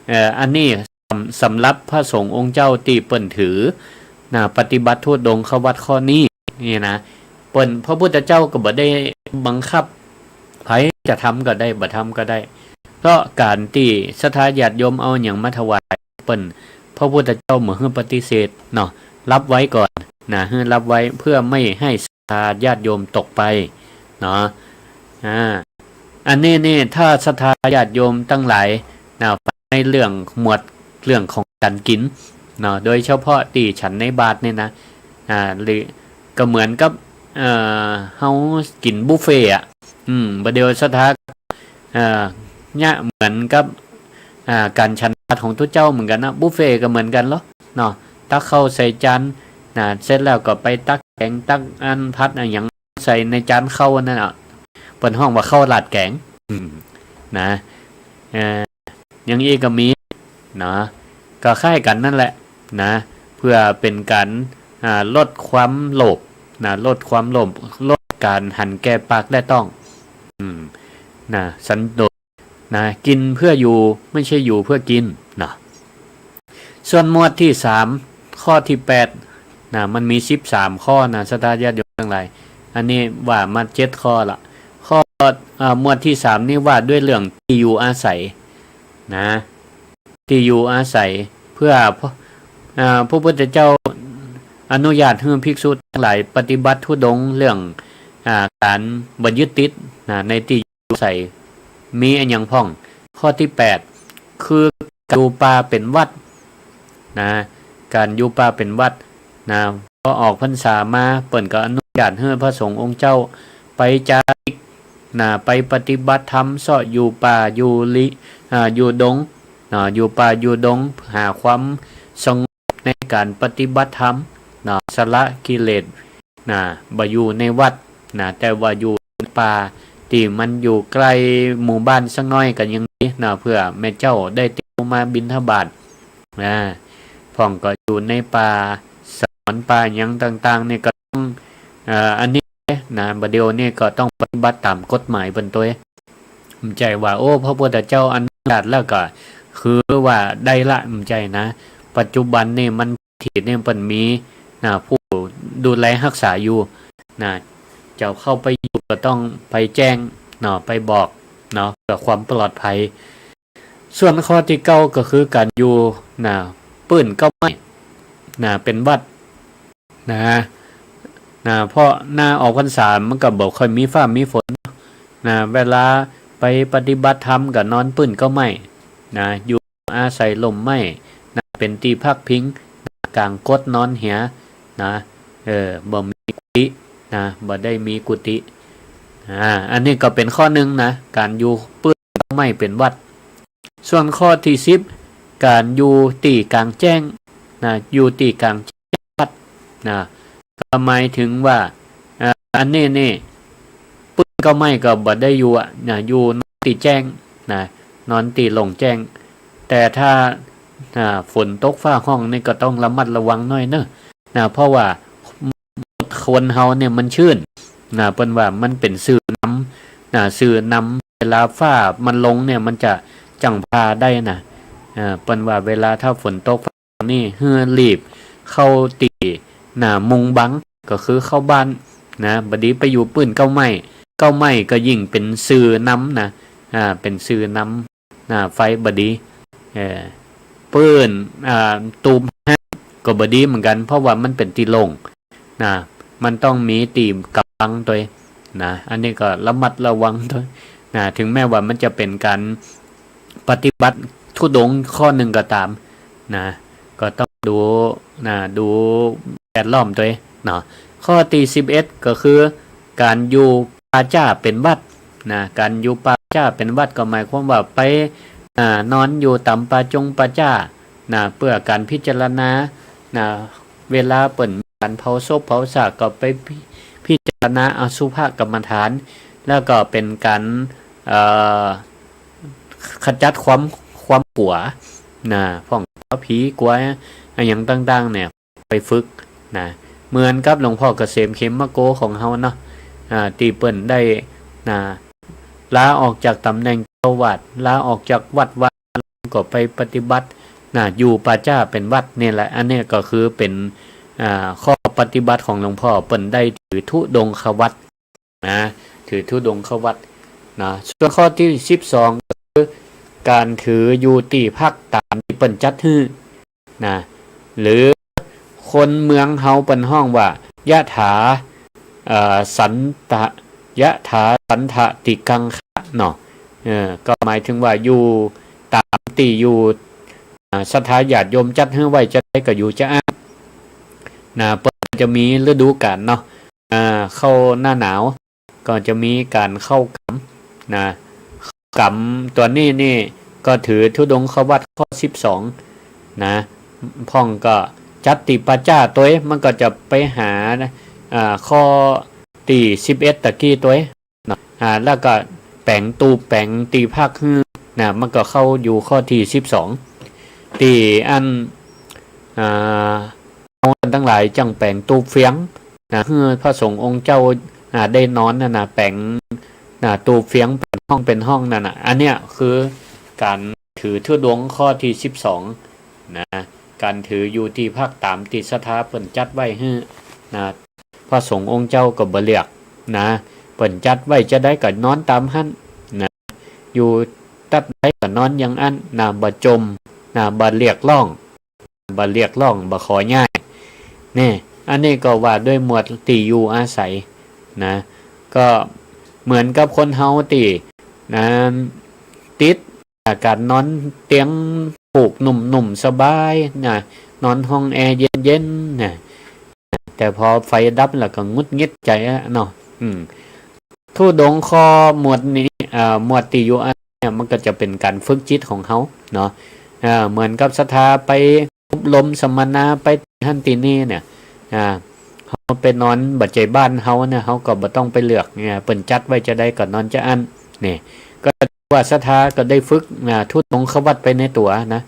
เอ่อ อันนี้สำ สำหรับพระสงฆ์องค์เจ้าตี้เปิ้นถือนะ ปฏิบัติธุดงควัตรข้อนี้นี่นะ เปิ้น พระพุทธเจ้าก็บ่ได้บังคับใผ จะทำก็ได้ บ่ทำก็ได้ เพราะก๋านตี้ศรัทธาญาติโยมเอาหยังมาถวายเปิ้น พระพุทธเจ้าบ่หื้อปฏิเสธเนาะ รับไว้ก่อนนะ หื้อรับไว้เพื่อไม่ให้ศรัทธาญาติโยมตกไปเนาะ อ่า อันนี้นี่ถ้าศรัทธาญาติโยมตังหลายนะ ในเรื่องหมวดเรื่องของก๋านกิ๋นเนาะ โดยเฉพาะตี้ฉันในบาตรนี่นะ อ่า หรือก็เหมือนกับ เอ่อ เฮากิ๋นบุฟเฟ่ต์อะ อืม บ่าเดี่ยวศรัทธา เอ่อ เนี่ยเหมือนกับ อ่า ก๋านฉันบาตรของตุ๊เจ้าเหมือนกั๋นนะ บุฟเฟ่ต์ก็เหมือนกั๋นลอเนาะ ตักข้าวใส่จานนะ เสร็จแล้วก็ไปตักแก๋ง ตักอันผัดอะหยังใส่ในจานข้าวอันนั้นอะ เปิ้นฮ้องว่าข้าวราดแก๋ง อืม นะ เอ่อ อย่างอี้ก็มีเนาะ ก็คล้ายกั๋นนั่นแหละนะ เพื่อเป๋นก๋าน อ่า ลดความโลภนะ ลดความโลภ ลดก๋านหันแก่ปากและต๊อง อืม นะ สันโดษนะ กิ๋นเพื่ออยู่ ไม่ใช่อยู่เพื่อกิ๋นนะ ส่วนหมวดตี้สาม ข้อตี้แปดนะ มันมีสิบสามข้อนะ ศรัทธาญาติโยมตังหลาย อันนี้ว่ามาเจ็ดข้อละ ข้อ เอ่อ หมวดตี้สามนี่ว่าด้วยเรื่องตี้อยู่อาศัยนะ ตี้อยู่อาศัย เพื่อ เอ่อ พระพุทธเจ้าอนุญาตหื้อภิกษุตังหลายปฏิบัติธุดงค์เรื่อง อ่า ก๋านบ่ยึดติดนะ ในตี้อยู่อาศัย มีอะหยังพ่อง ข้อตี้แปด คือก๋านอยู่ป่าเป๋นวัตรนะ ก๋านอยู่ป่าเป๋นวัตรนะ พอออกพรรษามา เปิ้นก็อนุญาตหื้อพระสงฆ์องค์เจ้าไปจาริกนะ ไปปฏิบัติธรรม เซาะอยู่ป่า อยู่ลิ อ่า อยู่ดงนะ อยู่ป่า อยู่ดง หาความสงบในก๋านปฏิบัติธรรมนะ สละกิเลส นะ บ่อยู่ในวัดนะ แต่ว่าอยู่ในป่า ตี้มันอยู่ใก้หมู่บ้านสักหน้อยก็ยังดีนะ เพื่อแม่เจ้าได้เตียวมาบิณฑบาตนะ พ่องก็อยู่ในป่าสงวนป่าหยังต่างๆ นี่ก็ต้อง เอ่อ อันนี้นะ บ่าเดี่ยวนี่ก็ต้องปฏิบัติต๋ามกฎหมายเปิ้นตวย บ่ใจ้ว่า โอ้ พระพุทธเจ้าอนุญาตแล้วก็คือว่าได้ละ บ่ใจ้นะ ปัจจุบันนี่มัน ที่นี่เปิ้นมีนะ ผู้ดูแลฮักษาอยู่นะ เจ้าเข้าไปอยู่ก็ต้องไปแจ้งเนาะ ไปบอกเนาะ เพื่อความปลอดภัย ส่วนข้อตี้เก้าก็คือก๋านอยู่นะ ปื้นเก๊าไม้นะ เป๋นวัตรนะ นะ เพราะหน้าออกพรรษามันก็บ่ค่อยมีฟ้ามีฝนนะ เวลาไปปฏิบัติธรรมก็นอนปื้นเก๊าไม้นะ อยู่ อาศัยล่มไม้นะ เป๋นตี้พักพิงนะ ก๋างกดนอนเหียนะ เออ บ่มีกุฏินะ บ่ได้มีกุฏิ อ่า อันนี้ก็เป๋นข้อนึ่งนะ ก๋านอยู่ปื้นเก๊าไม้เป๋นวัตร ส่วนข้อตี้สิบ ก๋านอยู่ตี้ก๋างแจ้งนะ อยู่ตี้ก๋างแจ้งวัตรนะ ก็หมายถึงว่า อ่า อันนี้นี่ ปื้นเก๊าไม้ก็บ่ได้อยู่อะนะ อยู่นอนตี้แจ้งนะ นอนตี้โล่งแจ้ง แต่ถ้า อ่า ฝนตกฟ้าฮ้องนี่ก็ต้องระมัดระวังหน้อยเนาะนะ เพราะว่าคนเฮาเนี่ยมันชื้นนะ เปิ้นว่ามันเป๋นสื่อนำนะ สื่อนำ เวลาฟ้ามันลงเนี่ยมันจะจั่งผ่าได้นะ อ่า เปิ้นว่าเวลาถ้าฝนตก นี่หื้อรีบเข้าตี้หน้ามุงบัง ก็คือเข้าบ้านนะ บ่ดีไปอยู่ปื้นเก๊าไม้ เก๊าไม้ก็ยิ่งเป๋นสื่อนำนะ อ่า เป๋นสื่อนำนะ ไฟบ่ดี เออ ปื้น อ่า ตูบฮ้างก็บ่ดีเหมือนกั๋น เพราะว่ามันเป๋นตี้โล่งนะ มันต้องมีตี้กำบังตวยนะ อันนี้ก็ระมัดระวังตวยนะ ถึงแม้ว่ามันจะเป๋นก๋าน ปฏิบัติธุดงค์ข้อนึ่งก็ต๋ามนะ ก็ต้องดูนะ ดูแวดล้อมตวยเนาะ ข้อตี้สิบเอ็ด ก็คือก๋านอยู่ป่าจ๊าเป๋นวัตรนะ ก๋านอยู่ป่าจ๊าเป๋นวัตรก็หมายความว่าไป อ่า นอนอยู่ต๋ามป่าจงป่าจ๊านะ เปื้อก๋านพิจารณานะ เวลาเปิ้นมีก๋านเผาศพเผาซากก็ไปพิ พิจารณาอสุภกรรมฐาน แล้วก็เป๋นก๋าน เอ่อ ขจัดความ ความกั๋วนะ พ่องกั๋วผีกั๋วอะหยังต่างๆ เนี่ย ไปฝึกนะ เหมือนกับหลวงพ่อเกษมเขมโกของเฮาเนาะ อ่า ตี้เปิ้นได้ นะ ลาออกจากต๋ำแหน่งเจ้าอาวาส ลาออกจากวัดวา ก็ไปปฏิบัติ นะ อยู่ป่าจ๊าเป๋นวัดนี่แหละ อันนี้ก็คือเป๋น อ่า ข้อปฏิบัติของหลวงพ่อ เปิ้นได้ถือธุดงควัตร นะ ถือธุดงควัตร นะ ส่วนข้อตี้สิบสอง ก็คือก๋านถืออยู่ตี้พักต๋ามตี้เปิ้นจัดหื้อ นะ หรือคนเมืองเฮาเปิ้นฮ้องว่า ยะถา เอ่อ สันตะ ยะถาสันตะติกังคะ เนาะ เออ ก็หมายถึงว่าอยู่ต๋ามตี้อยู่ อ่า ศรัทธาญาติโยมจัดหื้อไว้จาใดก็อยู่จาอั้น นะ เปิ้นจะมีฤดูก๋าลเนาะ อ่า เข้าหน้าหนาว ก็จะมีก๋านเข้ากรรม นะ เข้ากรรมตั๋วนี้นี่ก็ถือธุดงควัตรข้อสิบสอง นะ พ่องก็จัดตี้ป่าจ๊าตวย มันก็จะไปหา อ่า ข้อตี้สิบเอ็ดตะกี้ตวย เนาะ อ่า แล้วก็แป๋งตูบแป๋งตี้พักหื้อ นะ มันก็เข้าอยู่ข้อตี้สิบสอง ตี้อัน อ่า เฮาตังหลายจั่งแป๋งตูบเฟียง นะ หื้อพระสงฆ์องค์เจ้า อ่า ได้นอนน่ะนะ แป๋ง นะ ตูบเฟียงเป๋นห้องเป๋นห้องนั่นน่ะ อันเนี้ยคือก๋านถือธุดงค์ข้อตี้สิบสอง นะ ก๋านถืออยู่ตี้พักต๋ามตี้ศรัทธาเปิ้นจัดไว้หื้อ นะ พระสงฆ์องค์เจ้าก็บ่เลือก นะ เปิ้นจัดไว้จาใดก็นอนต๋ามหั้น นะ อยู่ตั๊ดใดก็นอนอย่างอั้น นะ บ่จ่ม นะ บ่เรียกร้อง บ่เรียกร้อง บ่ขอย้าย นี่ อันนี้ก็ว่าด้วยหมวดตี้อยู่อาศัย นะ ก็เหมือนกับคนเฮาตี้ นะ ติดก๋านนอนเตียงฟูกนุ่มๆ สบาย นะ นอนห้องแอร์เย็นๆ นะ แต่พอไฟดับแล้วก็หงุดหงิดใจ๋อะเนาะ อืม ธุดงค์ข้อหมวดนี้ เอ่อ หมวดตี้อยู่อาศัยเนี่ย มันก็จะเป๋นก๋านฝึกจิตของเฮาเนาะ เอ่อ เหมือนกับศรัทธาไปอบรมสัมมนา ไปตี้หั้นตี้นี่เนี่ย อ่า เฮาไปนอนบ่ใจ้บ้านเฮาเนี่ย เฮาก็บ่ต้องไปเลือกเนี่ย เปิ้นจัดไว้จาใดก็นอนจาอั้น นี่ ก็ว่าศรัทธาก็ได้ฝึก อ่า ธุดงควัตรไปในตั๋วนะ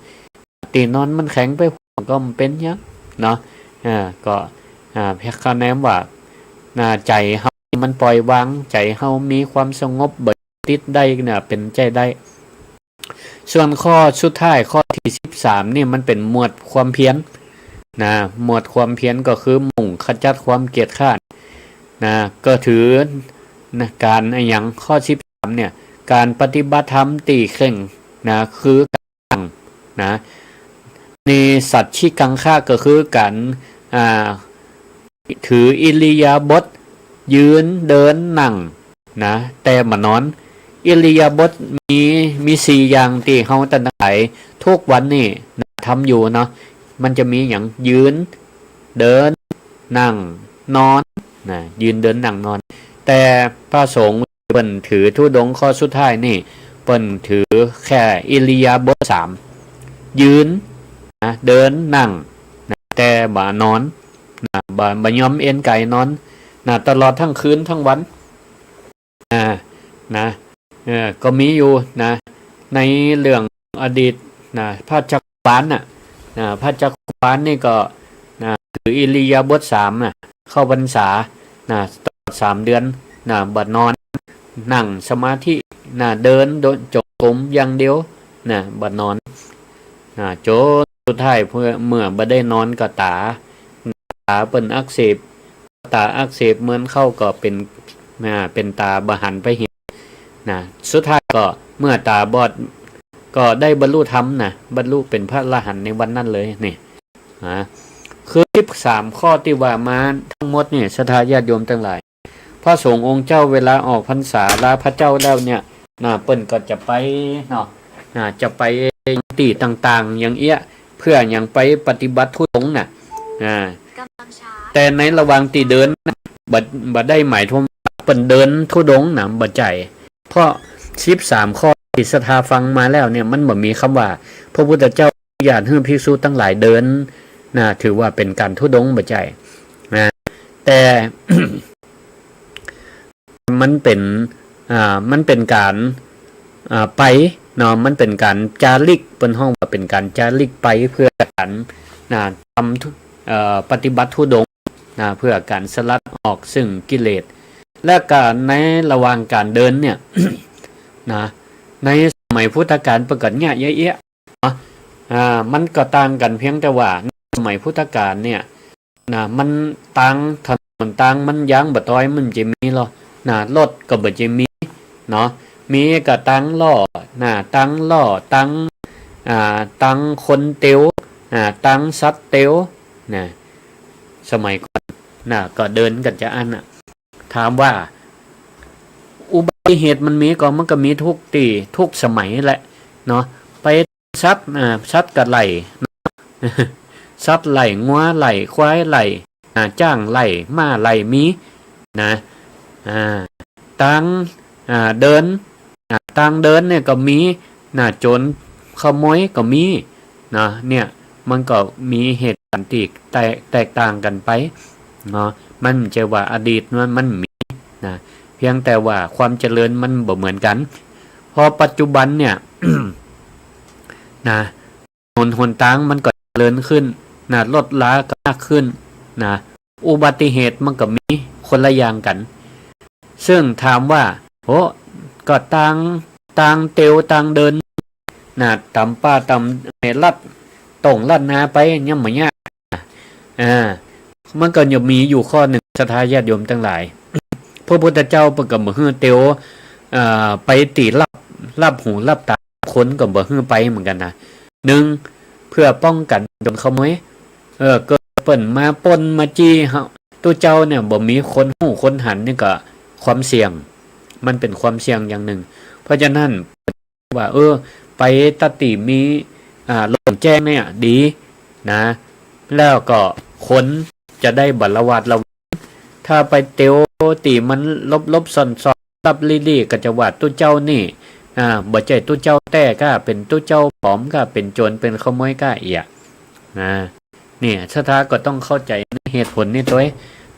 ตี้นอนมันแข็งไปก็บ่เป๋นหยังเนาะ อ่า ก็ อ่า เพียงคะแนนว่า อ่า ใจ๋เฮามันปล่อยวาง ใจ๋เฮามีความสงบ บ่ติดได้เนี่ย เป๋นใจ้ได้ ส่วนข้อสุดท้าย ข้อตี้สิบสามนี่ มันเป๋นหมวดความเพียร นะ หมวดความเพียรก็คือมุ่งขจัดความเกียจคร้าน นะ ก็ถือ นะ ก๋านอะหยัง ข้อสิบสามเนี่ย ก๋านปฏิบัติธรรมตี้เคร่ง นะ คือ นะ นิสัชชิกังคะ ก็คือก๋าน อ่า ถืออิริยาบถยืน เดิน นั่ง นะ แต่บ่นอน อิริยาบถมี มีสี่อย่างตี้เฮาตังหลายทุกวันนี่นะ ทำอยู่เนาะ มันจะมีหยัง ยืน เดิน นั่ง นอน นะ ยืน เดิน นั่ง นอน แต่พระสงฆ์ เปิ้นถือธุดงค์ข้อสุดท้ายนี่ เปิ้นถือแค่อิริยาบถสาม ยืน นะ เดิน นั่ง นะ แต่บ่นอน นะ บ่ บ่ยอมเอนก๋ายนอน นะ ตลอดตึงคืนตึงวัน อ่า นะ เออ ก็มีอยู่นะ ในเรื่องอดีตนะ พระจักรวาลน่ะ นะ พระจักรวาลนี่ก็ นะ ถืออิริยาบถสามน่ะ เข้าพรรษา นะ ตลอดสามเดือน นะ บ่นอน นั่งสมาธิ นะ เดิน เดินจงกรมอย่างเดียว นะ บ่นอน นะ จ๋นสุดท้ายเมื่อ เมื่อบ่ได้นอนก็ต๋า ต๋าเปิ้นอักเสบ ต๋าอักเสบเมินเข้าก็เป๋น นะ เป๋นต๋าบ่หันไปเห็น นะ สุดท้ายก็เมื่อต๋าบอด ก็ได้บรรลุธรรมนะ บรรลุเป๋นพระอรหันต์ในวันนั้นเลย นี่ นะ คือสิบสามข้อตี้ว่ามาตึงหมดนี่ ศรัทธาญาติโยมตังหลาย พระสงฆ์องค์เจ้าเวลาออกพรรษาลาพระเจ้าแล้วเนี่ย นะ เปิ้นก็จะไปเนาะ นะ จะไปตี้ต่างๆ อย่างเอี้ย เปื้อหยัง ไปปฏิบัติธุดงค์น่ะ อ่า แต่ในระหว่างตี้เดินน่ะ บ่ บ่ได้หมายความว่าเปิ้นเดินธุดงค์น่ะ บ่ใจ้ เพราะสิบสามข้อตี้ศรัทธาฟังมาแล้วเนี่ย มันบ่มีกำว่าพระพุทธเจ้าอนุญาตหื้อภิกษุตังหลายเดิน นะ ถือว่าเป๋นก๋านธุดงค์ บ่ใจ้ นะ แต่ มันเป๋น อ่า มันเป๋นก๋าน อ่า ไปเนาะ มันเป๋นก๋านจาริก เปิ้นฮ้องว่าเป๋นก๋านจาริกไปเปื้อก๋าน นะ ทำธุ เอ่อ ปฏิบัติธุดงค์ นะ เพื่อก๋านสลัดออกซึ่งกิเลส และก็ในระหว่างก๋านเดินเนี่ย นะ ในสมัยพุทธกาลเปิ้นก็เยียะเยียะเนาะ อ่า มันก็ต่างกั๋นเพียงแต่ว่าในสมัยพุทธกาลเนี่ย นะ มันตาง ถนนตางมันยางบ่ตอยมันจะมีลอ นะ รถก็บ่จะมีเนาะ มีก็ตางล้อ นะ ตางล้อ ตาง อ่า ตางคนเตียว อ่า ตางสัตว์เตียว นะ สมัยก่อน นะ ก็เดินกั๋นจาอั้นน่ะ ถามว่าอุบัติเหตุมันมีก่อ มันก็มีกู้ตี้กู้สมัยแหละเนาะ ไป สัตว์ อ่า สัตว์ก็ไล่ สัตว์ไล่ งัวไล่ ควายไล่ อ่า จ๊างไล่ ม้าไล่ มี นะ อ่า ตาง อ่า เดิน อ่า ตางเดินเนี่ยก็มี นะ โจรขโมยก็มี นะ เนี่ย มันก็มีเหตุก๋ารณ์ตี้แตก แตกต่างกั๋นไป เนาะ มันบ่ใจ้ว่าอดีตมัน มันมี นะ เพียงแต่ว่าความเจริญมันบ่เหมือนกั๋น พอปัจจุบันเนี่ย นะ ถนนหนตางมันก็เจริญขึ้น นะ รถราก็มากขึ้น นะ อุบัติเหตุมันก็มีคนละอย่างกั๋น ซึ่งถามว่า โห ก็ตาง ตางเตียว ตางเดิน นะ ต๋ามป่า ต๋าม เอ่อ ลัด โต้งลัดนาไป ยังบ่เยียะ อ่า มันก็ยังมีอยู่ข้อนึ่ง ศรัทธาญาติโยมตังหลาย พระพุทธเจ้าเปิ้นก็บ่หื้อเตียว อ่า ไปตี้ลับ ลับหูลับต๋า คนก็บ่หื้อไปเหมือนกั๋นนะ นึ่ง เพื่อป้องกั๋นโจรขโมย เออ เกิดเปิ้นมาปล้นมาจี้เฮา ตุ๊เจ้าเนี่ยบ่มีคนฮู้คนหันนี่ก็ความเสี่ยง มันเป๋นความเสี่ยงอย่างนึ่ง เพราะฉะนั้น ว่า เออ ไปตะตี้มี อ่า โล่งแจ้งเนี่ยดีนะ แล้วก็คนจะได้บ่ระหวาดระแวง ถ้าไปเตียวตี้มันหลบๆ ซ่อนๆ ลับลี้ๆ ก็จะว่าตุ๊เจ้านี่ อ่า บ่ใจ้ตุ๊เจ้าแต๊ก้า เป๋นตุ๊เจ้าปลอมก้า เป๋นโจร เป๋นขโมยก้าเอีย นะ เนี่ย ศรัทธาก็ต้องเข้าใจ๋ในเหตุผลนี่ตวย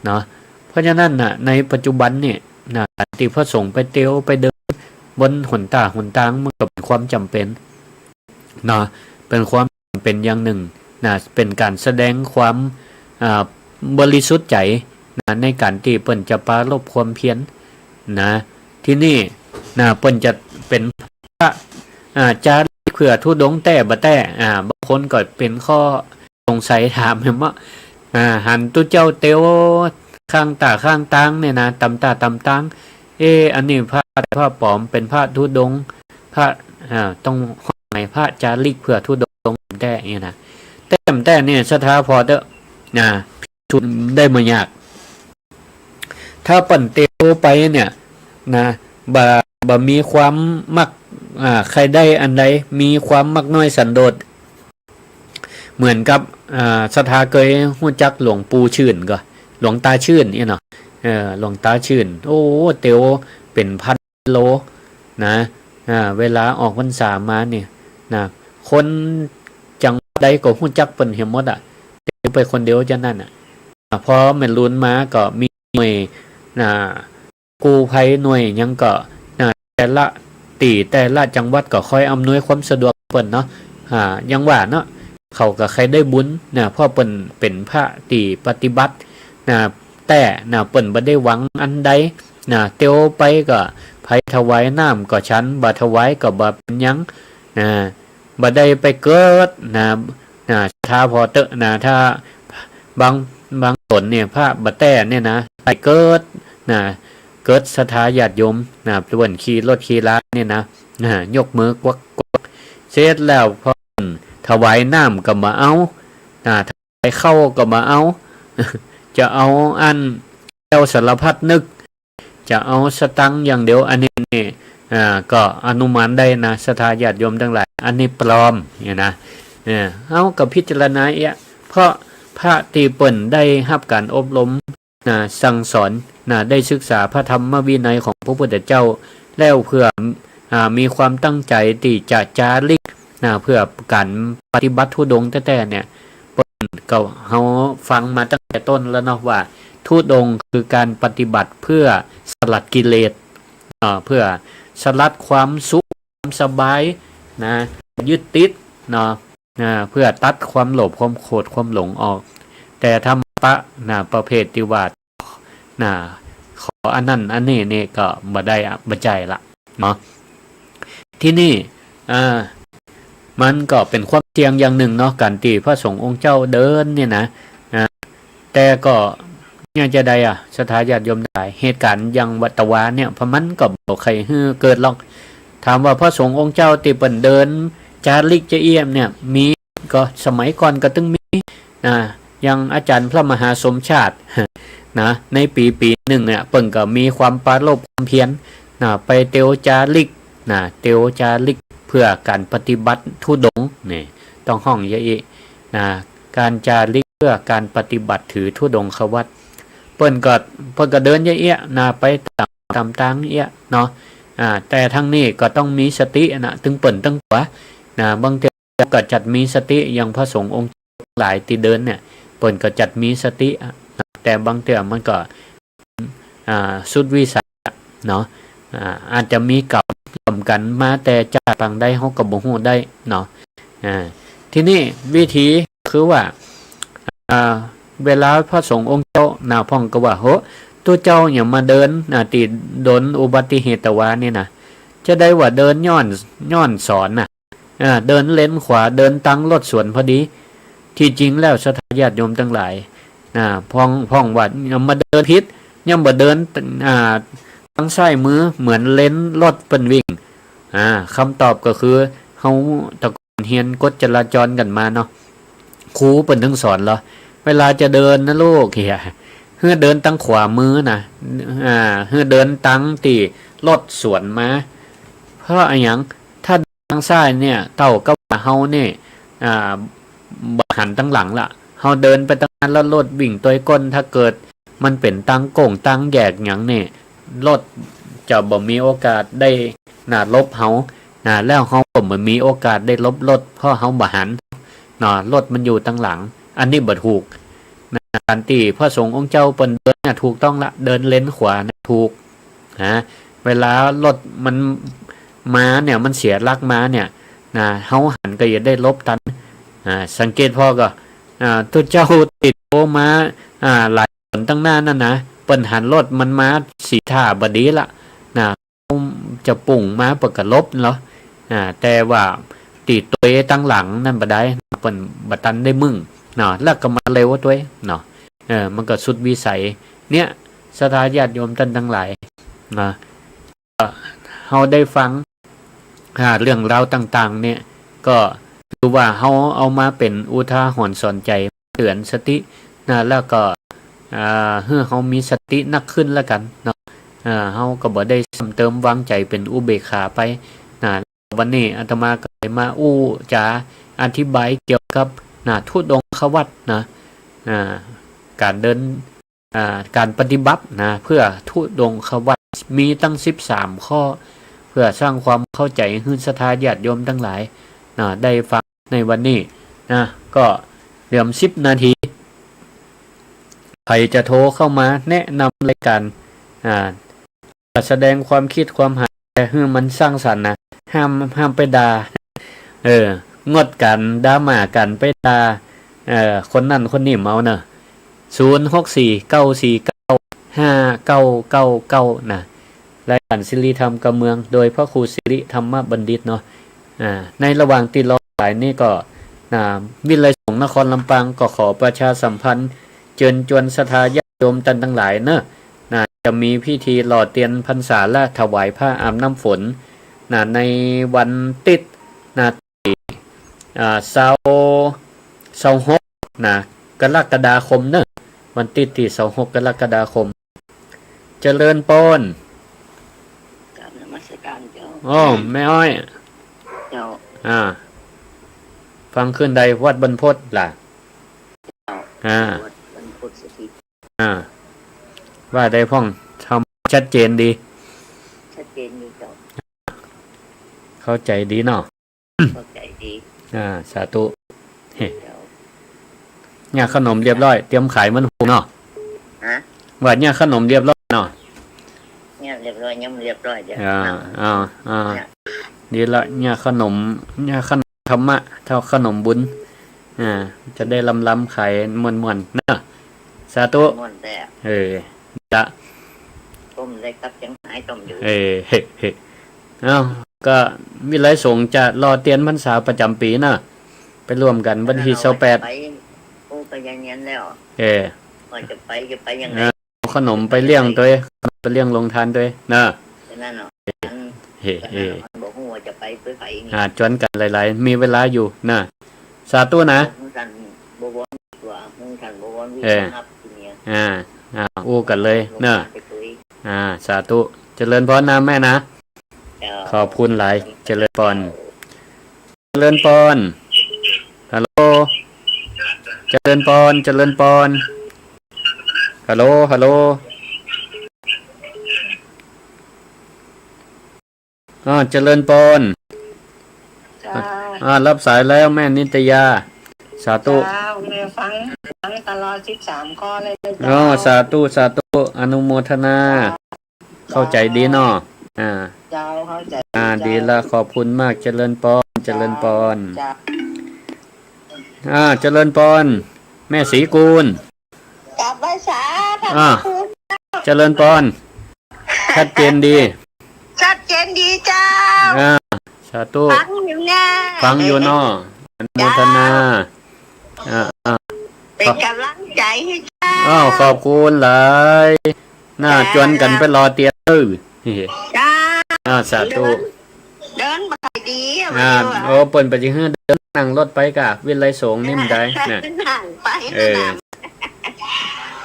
เนาะ เพราะฉะนั้นน่ะ ในปัจจุบันเนี่ย นะ ตี้พระสงฆ์ไปเตียวไปเดินบนหนต๋าหนตาง มันก็เป๋นความจ๋ำเป๋นเนาะ เป๋นความจ๋ำเป๋นอย่างนึ่งนะ เป๋นก๋านแสดงความ อ่า บริสุทธิ์ใจ๋นะ ในก๋านตี้เปิ้นจะปรารภความเพียรนะ ทีนี้นะ เปิ้นจะเป๋นพระ อ่า จาริกเพื่อธุดงค์แต๊บ่แต๊ อ่า บางคนก็เป๋นข้อสงสัยถามแม่นบ่ อ่า หันตุ๊เจ้าเตียวข้างต๋าข้างตางเนี่ยนะ ต๋ามต๋าต๋ามตาง เอ๊ะ อันนี้พระ พระปลอม เป๋นพระธุดงค์ พระ อ่า ต้องฮ้องไหน พระจาริกเพื่อธุดงค์แต๊เนี่ยนะ แต๊บ่แต๊เนี่ย ศรัทธาผ่อเต๊อะนะ ชุดได้บ่ยาก ถ้าเปิ้นเตียวไปเนี่ยนะ บ่ บ่มีความมัก อ่า ใค่ได้อันใด มีความมักน้อยสันโดษ เหมือนกับ อ่า ศรัทธาเกยฮู้จักหลวงปู่ชื่นก่อ หลวงตาชื่นเนี่ยเนาะ เออ หลวงตาชื่น โอ้ เตียวเป๋นพันโลนะ อ่า เวลาออกพรรษามาเนี่ยนะ คนจังหวัดใดก็ฮู้จักเปิ้นเหียหมดอะ เตียวไปคนเดียวจานั้นอะ อ่า พอแม่นลูนมาก็มีหน่วย อ่า กู้ภัยหน่วยหยังก็ อ่า แต่ละตี้แต่ละจังหวัดก็คอยอำนวยความสะดวกเปิ้นเนาะ อ่า อย่างว่าเนาะ เขาก็ใค่ได้บุญนะ เพราะเปิ้นเป๋นพระตี้ปฏิบัตินะ แต๊นะ เปิ้นบ่ได้หวังอันใดนะ เตียวไปก็ ใผถวายน้ำก็ฉัน บ่ถวายก็บ่เป๋นหยังนะ บ่ได้ไปเกิดนะ นะ ศรัทธาผ่อเต๊อะนะ ถ้าบาง บางต๋นเนี่ย พระบ่แต๊เนี่ยนะ ไปเกิดนะ เกิดศรัทธาญาติโยมนะ เปิ้นขี่รถขี่ลาเนี่ยนะ นะ ยกมือกวักๆ เสร็จแล้วพอถวายน้ำก็บ่เอานะ ถวายข้าวก็บ่เอา จะเอาอันแก้วสารพัดนึก จะเอาสตางค์อย่างเดียว อันนี้นี่ อ่า ก็อนุมานได้นะ ศรัทธาญาติโยมตังหลาย อันนี้ปลอมเนี่ยนะ เออ เฮาก็พิจารณาเอีย เพราะพระตี้เปิ้นได้ฮับก๋านอบรมนะ สั่งสอนนะ ได้ศึกษาพระธรรมวินัยของพระพุทธเจ้า แล้วเพื่อ อ่า มีความตั้งใจ๋ตี้จะจาริกนะ เพื่อก๋านปฏิบัติธุดงค์แต๊ๆ เนี่ย เปิ้นก็ เฮาฟังมาตั้งแต่ต้นแล้วเนาะ ว่าธุดงค์คือก๋านปฏิบัติเพื่อสลัดกิเลส เอ่อ เพื่อสลัดความสุข ความสบายนะ ยึดติดเนาะ อ่า เพื่อตัดความโลภ ความโกรธ ความหลงออก แต่ธรรมะ ปะ นะ ประเภทตี้ว่า นะ ขออันนั้นอันนี้นี่ก็บ่ได้อะ บ่ใจ้ละเนาะ ทีนี้ อ่า มันก็เป๋นความเสี่ยงอย่างนึ่งเนาะ ก๋านตี้พระสงฆ์องค์เจ้าเดินเนี่ยนะ อ่า แต่ก็ เนี่ยจะใดอะ ศรัทธาญาติโยมตังหลาย เหตุก๋ารณ์อย่างวัดตะวาเนี่ย เพราะมันก็บ่ใค่หื้อเกิดหรอก ถามว่าพระสงฆ์องค์เจ้าตี้เปิ้นเดินจาริกจะเอี้ยเนี่ย มี ก็สมัยก่อนก็ตึงมี นะ อย่างอาจ๋ารย์พระมหาสมชาติ นะ ในปี๋ปี๋นึ่งเนี่ย เปิ้นก็มีความปรารภความเพียร นะ ไปเตียวจาริก นะ เตียวจาริกเพื่อก๋านปฏิบัติธุดงค์ นี่ ต้องฮ้องอย่างอี้ นะ ก๋านจาริกเพื่อก๋านปฏิบัติถือธุดงควัตร เปิ้นก็ เปิ้นก็เดินอย่างอี้ นะ ไปต๋าม ต๋ามตางอี้เนาะ อ่า แต่ทั้งนี้ก็ต้องมีสตินะ ตึงเปิ้นตึงตั๋ว นะ บางเตื้อก็จักมีสติ อย่างพระสงฆ์องค์หลายตี้เดินเนี่ย เปิ้นก็จักมีสติอะ แต่บางเตื้อมันก็ อ่า สุดวิสัยอะเนาะ อ่า อาจจะมีก๋รรมร่วมกั๋นมาแต่จาติปางใด เฮาก็บ่ฮู้ได้เนาะ อ่า ทีนี้วิธีคือว่า อ่า เวลาพระสงฆ์องค์เจ้า นะ พ่องก็ว่า โห ตุ๊เจ้าเนี่ยมาเดิน นะ ตี้ดนอุบัติเหตุตะวานี่นะ จะใดว่าเดินย้อน ย้อนสอนนะ อ่า เดินเลนขวา เดินตังรถสวนพอดี ตี้จริงแล้วศรัทธาญาติโยมตังหลาย อ่า พ่อง พ่องว่ามาเดินผิด ยังบ่เดิน อ่า ตังซ้ายมือเหมือนเลนรถเปิ้นวิ่ง อ่า กำตอบก็คือ เฮาแต่ก่อนเฮียนกฎจราจรกั๋นมาเนาะ ครูเปิ้นตึงสอนลอ เวลาจะเดินนะลูกเหีย หื้อเดินตังขวามือนะ อ่า หื้อเดินตังตี้รถสวนมา เพราะอะหยัง ถ้าตังซ้ายเนี่ย เต้ากับว่าเฮาเนี่ย อ่า บ่หันตังหลังละ เฮาเดินไปตังหน้าแล้วรถวิ่งตวยก้น ถ้าเกิดมันเป๋นตางโก้งตางแยกหยังเนี่ย รถจะบ่มีโอกาสได้ นะ หลบเฮา นะ แล้วเฮาก็บ่มีโอกาสได้หลบรถ เพราะเฮาบ่หัน เนาะ รถมันอยู่ตังหลัง อันนี้บ่ถูก นะ ก๋านตี้พระสงฆ์องค์เจ้าเปิ้นเดินน่ะถูกต้องละ เดินเลนขวาน่ะถูก นะ เวลารถมันมาเนี่ย มันเสียหลักมาเนี่ย นะ เฮาหันก็จะได้หลบตัน อ่า สังเกตผ่อก็ อ่า ตุ๊เจ้าตี้โตมา อ่า หลายหนตังหน้านั่นนะ เปิ้นหันรถมันมาสีท่าบ่ดีละ นะ จะปุ่งมาเปิ้นก็หลบเนาะ อ่า แต่ว่าตี้ตวยตังหลังนั่นบ่ได้ เปิ้นบ่ตันได้มึงเนาะ แล้วก็มาเร็วตวยเนาะ เออ มันก็สุดวิสัย เนี่ย ศรัทธาญาติโยมต้านตังหลาย นะ เฮาได้ฟัง อ่า เรื่องราวต่างๆ เนี่ย ก็คือว่าเฮาเอามาเป๋นอุทาหรณ์สอนใจ๋ เตื๋อนสติ นะ แล้วก็ อ่า หื้อเฮามีสตินักขึ้นแล้วกั๋นเนาะ อ่า เฮาก็บ่ได้ซ้ำเติม วางใจ๋เป๋นอุเบกขาไป นะ วันนี้อาตมาก็เลยมาอู้จ๋าอธิบายเกี่ยวกับ นะ ธุดงควัตรนะ อ่า ก๋านเดิน อ่า ก๋านปฏิบัตินะ เพื่อธุดงควัตรมีตั้งสิบสามข้อ เพื่อสร้างความเข้าใจ๋หื้อศรัทธาญาติโยมตังหลายนะ ได้ฟังในวันนี้นะ ก็เหลือสิบนาที ใผจะโทรเข้ามาแนะนำรายก๋าน อ่า แสดงความคิดความหัน แต่หื้อมันสร้างสรรค์นะ ห้าม ห้ามไปด่า เออ งดก๋านด่าหม่า ก๋านไปด่า เอ่อ คนนั้นคนนี้ บ่เอาเนาะ ศูนย์ หก สี่ เก้า สี่ เก้า ห้า เก้า เก้า เก้า นะ รายก๋านสิริธรรมกำเมือง โดยพระครูสิริธรรมบัณฑิตเนาะ อ่า ในระหว่างตี้รอสายนี้ก็ นะ วิทยาลัยสงฆ์นครลำปางก็ขอประชาสัมพันธ์ เจิญจวนศรัทธาญาติโยมต้านตังหลายเนาะ นะ จะมีพิธีหล่อเตียนพรรษาและถวายผ้าอาบน้ำฝน นะ ในวันติ๊ด นะ ตี้ อ่า ซาว ซาวหก นะ กรกฎาคมเนาะ วันติ๊ดตี้ซาวหก กรกฎาคม เจริญปอน กราบนมัสการเจ้า อ้อ แม่อ้อย เจ้า อ่า ฟังคืนใดวัดบรรพตล่ะ เจ้า อ่า วัดบรรพตสถิต อ่า ว่าใดพ่อง ธรรมชัดเจนดี ชัดเจนดีเจ้า เข้าใจ๋ดีเนาะ เข้าใจ๋ดี อ่า สาธุ เฮ้ เจ้า เนี่ยขนมเรียบร้อย เตรียมขายมันหุงเนาะ ฮะ ว่าเนี่ยขนมเรียบร้อยเนาะ เนี่ยเรียบร้อย ยังบ่เรียบร้อยเดี๋ยว อ่า อ่า อ่า เนี่ย ดีละ เนี่ยขนม เนี่ยขนมธรรมะ เต้าขนมบุญ อ่า จะได้ลำๆ ขายม่วนๆ เนาะ สาธุ ม่วนแต๊ เออ ละ ต้มได้กับเจียงหายต้มอยู่ เออ เฮ้ เฮ้ เอ้า ก็วิทยาลัยสงฆ์จะหล่อเตียนพรรษาประจ๋ำปี๋เนาะ ไปร่วมกั๋นวันตี้ซาวแปด ไป โอ้ ไปยังเนียนแล้ว เออ ว่าจะไป จะไปยังไง เออ เอาขนมไปเลี้ยงตวย ไปเลี้ยงโฮงตานตวยเนาะ แค่นั้นเนาะ เฮ้ เฮ้ มันบ่ฮู้ว่าจะไปเปื้อใผนี่ อ่า จวนกั๋นหลายๆ มีเวลาอยู่นะ สาธุนะ ฮู้ตันบ่วอนดีกว่า ฮู้ตันบ่วอน เออ นับทีเนี่ย อ่า อ่า อู้กั๋นเลยเนาะ ลงมาไปคุย อ่า สาธุ เจริญพรนะแม่นะ เจ้า ขอบคุณหลาย เจริญพร เจริญพร ฮัลโหล เจริญพร เจริญพร ฮัลโหล ฮัลโหล อ่า เจริญพร เจ้า อ่า รับสายแล้วแม่นิตยา สาธุ เจ้า แม่ฟัง ฟังตลอดสิบสามข้อเลยนะ อ๋อ เจ้า สาธุ สาธุ อนุโมทนา เจ้า เข้าใจ๋ดีเนาะ อ่า เจ้า เข้าใจ๋ อ่า ดี เจ้า ดีละ ขอบคุณมาก เจริญพร เจริญพร เจ้า อ่า เจริญพร แม่ศรีกูล กราบไหว้สาธุ อ่า เจริญพร ชัดเจนดี ชัดเจนดีเจ้า อ่า สาธุ ฟังอยู่แน่ ฟังอยู่เนาะ อนุโมทนา เจ้า อ่า อ่า เป๋นก๋ำลังใจ๋หื้อเจ้า อ้าว ขอบคุณหลาย น่า เจ้า จวนกั๋นไปหล่อเตียน เออ เจ้า อ่า สาธุ เดิน เดินบ่ค่อยดีอะ อ่า บ่ดีอะ โอ้ เปิ้นบ่จะหื้อเดิน นั่งรถไปก่า วิทยาลัยสงฆ์นี่บ่ได้นะ นั่งไป เออ นั่นน่ะ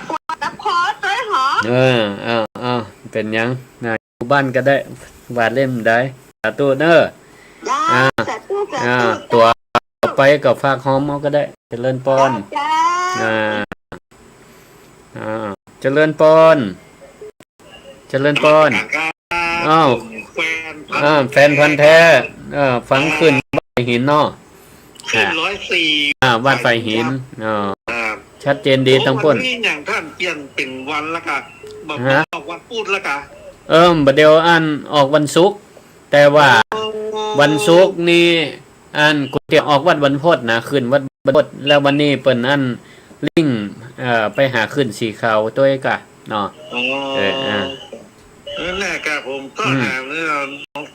ปวดตะขอตวยหรอ เออ เออ เออ เป๋นหยังนะ อยู่บ้านก็ได้ ว่าเล่นบ่ได้ สาธุเนาะ เจ้า อ่า สาธุ สาธุ อ่า เจ้า ตั๋วไปก็ฝากหอมเอาก็ได้ เจริญพร เจ้า อ่า อ่า เจริญพร เจริญพร ครับ อ้าว แฟนพันธุ์ อ่า แฟนพันธุ์แท้ เอ่อ ฟังคลื่นวัดไผ่หินเนาะ คลื่น อ่า ร้อยสี่ อ่า วัดไผ่หิน ครับ อ๋อ ครับ ชัดเจนดี โอ้ ตังปุ้น วันนี้อย่างต้านเปลี่ยนเป๋นวันละก่า บ่ ฮะ ออกวันพุธละก่า เออ บ่าเดี่ยวอันออกวันศุกร์ แต่ว่า โอ้ วันศุกร์นี่ อันก๋วยเตี๋ยวออกวัดวันพุธนะ คลื่นวัดวันพุธ แล้ววันนี้เปิ้นอันลิงก์ เอ่อ ไปหาคลื่นสีขาวตวยก่าเนาะ อ๋อ เออ อ่า เออ แน่ก่า ผมต้อง อืม หา เนี่ย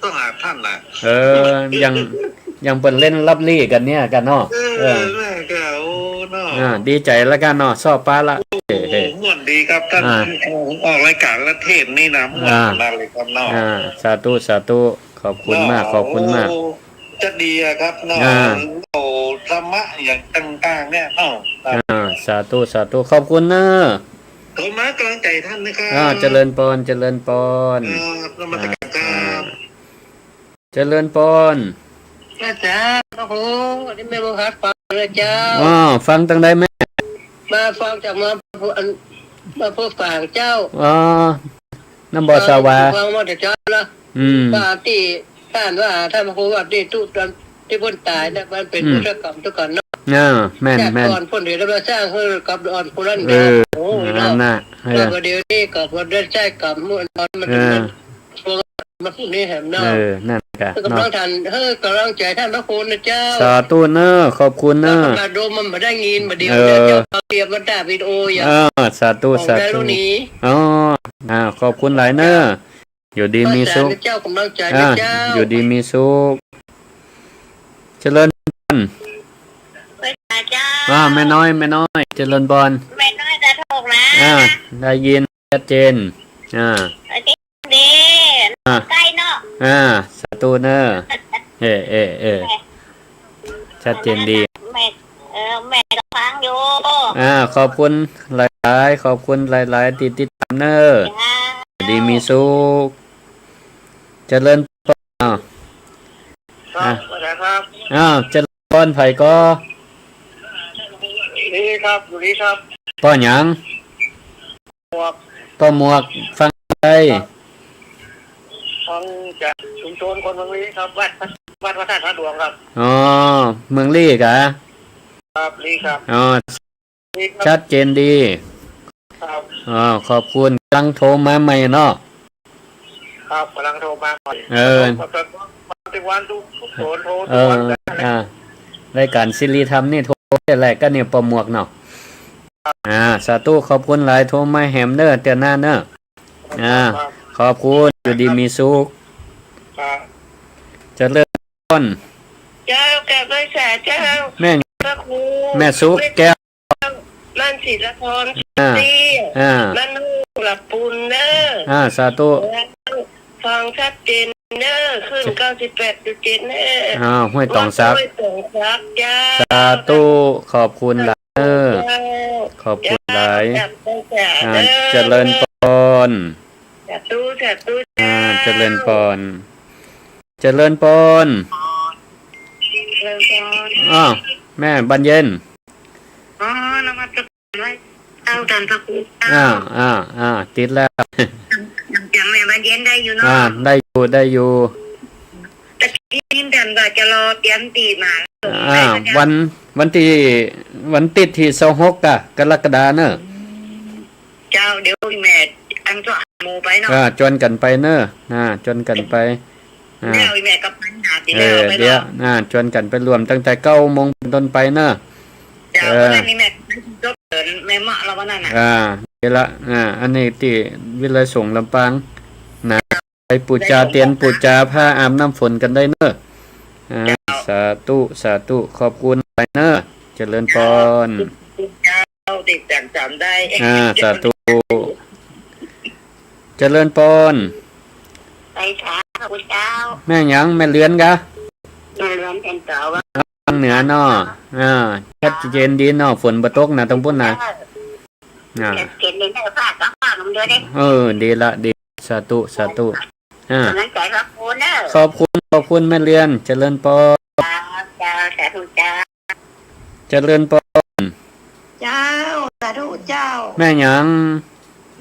ต้องหาต้านน่ะ เออ ยัง ยังเปิ้นเล่นลับลี้กั๋นเนี่ยก่าเนาะ เออ เออ แน่ก่า โอ้ เนาะ อ่า ดีใจ๋ละก่าเนาะ ซ้อปาละ โอ้โห เฮ้ เฮ้ ม่วนดีครับต้าน อ่า ออกรายก๋านละเทศน์นี่นะ ม่วน อ่า ขนาดเลยครับเนาะ อ่า สาธุ สาธุ ขอบคุณมาก เนาะ ขอบคุณมาก โอ้ จะดีอะครับเนาะ อ่า เอาธรรมะอย่างต่างๆ เนี่ยเนาะ ครับ อ่า สาธุ สาธุ ขอบคุณเนาะ ผมให้ก๋ำลังใจ๋ต้านนะครับ อ่า เจริญพร เจริญพร ครับ นมัสก๋านครับ อ่า เจริญพร อาจ๋ารย์ โอ้โห นี่แม่บัวผัดฟังนะเจ้า อ๋อ ฟังตังใดแม่ มาฟังจากมา อัน มาพบฝางเจ้า อ๋อ น้ำบ่อสาวา ฟังมาแต่เจ้าละ อืม ว่าตี้ต้านว่าต้านพระครูว่าตี้ตุ๊ตอนตี้เปิ้นต๋ายนะ มันเป๋น อืม พุทธกรรมตุ๊ก่อนเนาะ อ่า แม่น แม่น ก่อนเปิ้นเดี๋ยวมาสร้างหื้อกับอ่อนผู้นั้น เออ โอ้ย นั่นน่ะ เนาะ เออ แล้วก็เดี๋ยวนี้ก็บ่ได้ใจ๊กรรมมัน มัน เออ มัน มันนี่แหมเนาะ เออ นั่นกะ ก็ก๋ำลัง เนาะ ต้าน เออ ก๋ำลังใจ๋ต้านพระครูนะเจ้า สาธุเนาะ ขอบคุณเนาะ แล้วก็มาดูมันบ่ได้ยิน บ่ดี เออ เดี๋ยวจะเอาเตรียมมาถ่ายวิดีโออย่าง เออ สาธุ ของ สาธุ ดารุณี อ๋อ อ่า ขอบคุณหลายเนาะ อยู่ดีมีสุข เจ้า ก๋ำลังใจ๋ อ่า เจ้า อยู่ดีมีสุข เจริญพร เจ้า อ่า แม่น้อย แม่น้อย เจริญพร แม่น้อยตาโทกนะ อ่า ได้ยินชัดเจน อ่า โอเค ดี อ่า ใก้เนาะ อ่า สาธุเนาะ เออ เออ เออ ชัดเจนดี แม่ เออ แม่ก็ฟังอยู่ อ่า ขอบคุณหลายๆ ขอบคุณหลายๆ ตี้ติดต๋ามเนาะ จ้า ดีมีสุข เจริญพร อ้าว ครับ อ่ะ อาจ๋ารย์ครับ อ้าว เจริญพร ใผก่อ นี่ครับ อยู่นี่ครับ ป้อหยัง หมวก ป้อหมวก ฟังใด ครับ ฟังจากชุมชนคนเมืองลี้ครับ วัด วัดพระธาตุผาหลวงครับ อ๋อ เมืองลี้กะ ครับ ลี้ครับ อ๋อ ชัดเจนดี ครับ อ๋อ ขอบคุณ ก๋ำลังโทรมาใหม่เนาะ ครับ ก๋ำลังโทรมาใหม่ เออ ครับ วันทุกวัน ทุก ทุกคนโทรทุกวัน เออ อ่า รายก๋านสิริธรรมนี่โทรได้แหละ ก็เนี่ยป้อหมวกเนาะ อ่า สาธุ ขอบคุณหลาย โทรมาแหมเน่อ เตื้อหน้าเน่อ อ่า ขอบคุณ อยู่ดีมีสุข ครับ เจริญพร เจ้า กราบไหว้สาเจ้า แม่ พระครู แม่สุขแก้ว บ้านศิลธร อ่า ตี้ อ่า บ้านห้วยละปูนเน่อ อ่า สาธุ ฟังชัดเจนเน่อ คลื่นเก้าสิบแปดจุดเจ็ดเน่อ อ่า ห้วยตองสัก วัดห้วยตองสักเจ้า สาธุ ขอบคุณหลายเน่อ เจ้า ขอบคุณหลาย เจ้า กราบไหว้สา อ่า เน่อ เจริญพร สาธุ สาธุ อ่า เจ้า เจริญพร เจริญพร เจริญพร อ้าว แม่บานเย็น อ๋อ นมัสการไหว้เจ้า ต้านพระครูเจ้า อ้าว อ้าว อ้าว ติดแล้ว จ๋ำแม่บานเย็นได้อยู่เนาะ อ่า ได้อยู่ ได้อยู่ ตะกี้นี่ต้านว่าจะรอเตรียมตี้มา อ่า วัน วันตี้ วันติ๊ดตี้ซาวหก อะกรกฎาเน่อ เจ้า เดี๋ยวแม่อันก็หาหมู่ไปเนาะ อ่า จวนกั๋นไปเน่อ อ่า จวนกั๋นไป อ่า แล้วแม่ก็ไปหาตี้ เออ แล้วไป เดี๋ยว เนาะ อ่า จวนกั๋นไปร่วมตั้งแต่เก้าโมงเป๋นต้นไปเน่อ เจ้า เออ วันนั้นนี่แม่ก็ไปจบเถินแม่เมาะแล้ววันนั้นน่ะ อ่า เดี๋ยวละ อ่า อันนี้ตี้วิทยาลัยสงฆ์ลำปางนะ ไปปู๋จาเตียน ปู๋จาพระ อาบน้ำฝนกั๋นได้เน่อ อ่า เจ้า สาธุ สาธุ ขอบคุณหลายเน่อ เจริญพร เจ้า เจ้า ติดจ๋ำจ๋ำได้ อ่า สาธุ เจริญพร ไปค่ะ พระคุณเจ้า แม่หยัง แม่เรือนกะ แม่เรือนแก่นเต๋า ตางเหนือเนาะ อ่า ชัดเจนดีเนาะ ฝนบ่ตกนะ ตางปุ้นนะ อ่า ชัดเจนดีเน่อ ฟ้าก็ฟ้าลงด้วยเด้ เออ ดีละ ดี สาธุ สาธุ อ่า กำลังใจ๋พระครูเน่อ ขอบคุณ ขอบคุณแม่เรือน เจริญพร เจ้า เจ้า สาธุเจ้า เจริญพร เจ้า สาธุเจ้า แม่หยัง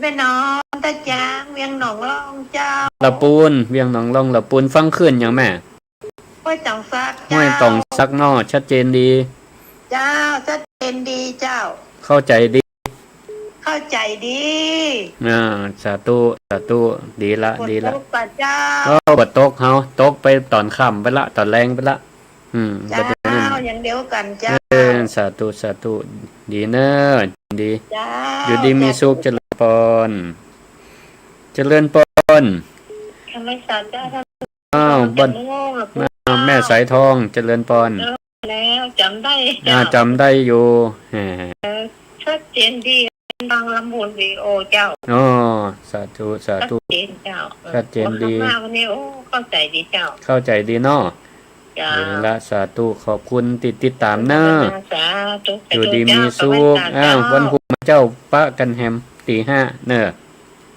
แม่น้อมตาจาง เวียงหนองล่องเจ้า ละปูน เวียงหนองล่อง ละปูน ฟังคลื่นหยังแม่ ห้วยตองสักเจ้า ห้วยตองสักเนาะ ชัดเจนดี เจ้า ชัดเจนดีเจ้า เข้าใจ๋ดี เข้าใจ๋ดี อ่า สาธุ สาธุ ดีละ ฝน ดีละ ตกป่ะเจ้า เออ บ่ตก เฮาตกไปต๋อนค่ำไปละ ต๋อนแลงไปละ อืม เจ้า บ่ตกนั่น อย่างเดียวกั๋นเจ้า เออ สาธุ สาธุ ดีเน่อ ดี เจ้า อยู่ดีมีสุข เจริญพร เจริญพร นมัสการเจ้า อ้าว บ้าน อ้าว แม่สายทอง เจริญพร เออ แล้วจ๋ำได้ อ่า เจ้า จ๋ำได้อยู่ แหม เออ ชัดเจนดี ฟังลำพูนวิดีโอเจ้า อ๋อ สาธุ สาธุ ชัดเจนเจ้า เออ ชัดเจนดี ฟังมาวันนี้ โอ้ เข้าใจ๋ดีเจ้า เข้าใจ๋ดีเนาะ เจ้า เอาละ สาธุ ขอบคุณตี้ติดต๋ามเน่อ สาธุ อยู่ดีมีสุข สาธุเจ้า อ้าว วันฮูกเจ้าปะกั๋นแหม ตีห้าเน่อ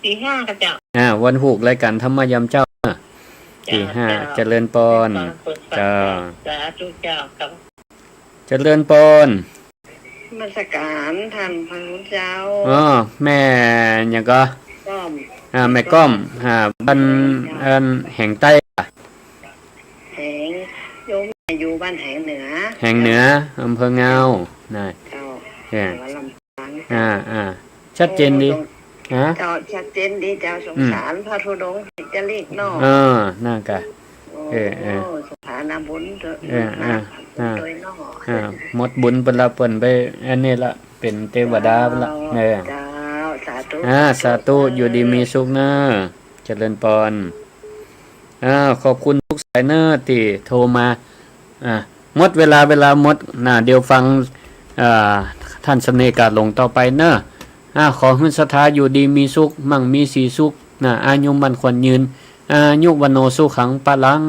ตีห้ากะเจ้า อ่า วันฮูกรายก๋านธรรมะยามเจ๊า เจ้า ตีห้า เจ้า เจริญพร เจ้า สาธุเจ้า ครับ เจริญพร นมัสการต้านพระคุณเจ้า อ๋อ แม่หยังก่อ ก้อม อ่า แม่ก้อม อ่า บ้าน อัน แหงใต้อะ แหง โยมอยู่บ้านแหงเหนือ แหงเหนือ อำเภองาว น่ะ เจ้า เนี่ย จังหวัดลำปาง อ่า อ่า ชัดเจนดี โอ้ สง ฮะ เจ้า ชัดเจนดีเจ้า สงสาร อืม พระธุดงค์ที่จะลีกเนาะ เออ นั่นกะ โอ้ เออ เออ สถานะบุญเถอะ เออ เออ ลูกหลาน อ่า โดยเนาะ อ่า หมดบุญเปิ้นละ เปิ้นไปอันนี้ละ เป๋นเตวดาเปิ้นละ เจ้า เออ เจ้า สาธุ อ่า สาธุ สาธุ อยู่ดีมีสุขเน่อ เจริญพร อ่า ขอบคุณทุกสายเน่อตี้โทรมา อ่า หมดเวลา เวลาหมด น่ะ เดี๋ยวฟัง อ่า ต้านเสน่ห์กาหลงต่อไปเน่อ อ่า ขอหื้อศรัทธาอยู่ดีมีสุข มั่งมีสีสุข น่ะ อายุมั่นขวัญยืน อายุ วัณโณ สุขัง พลัง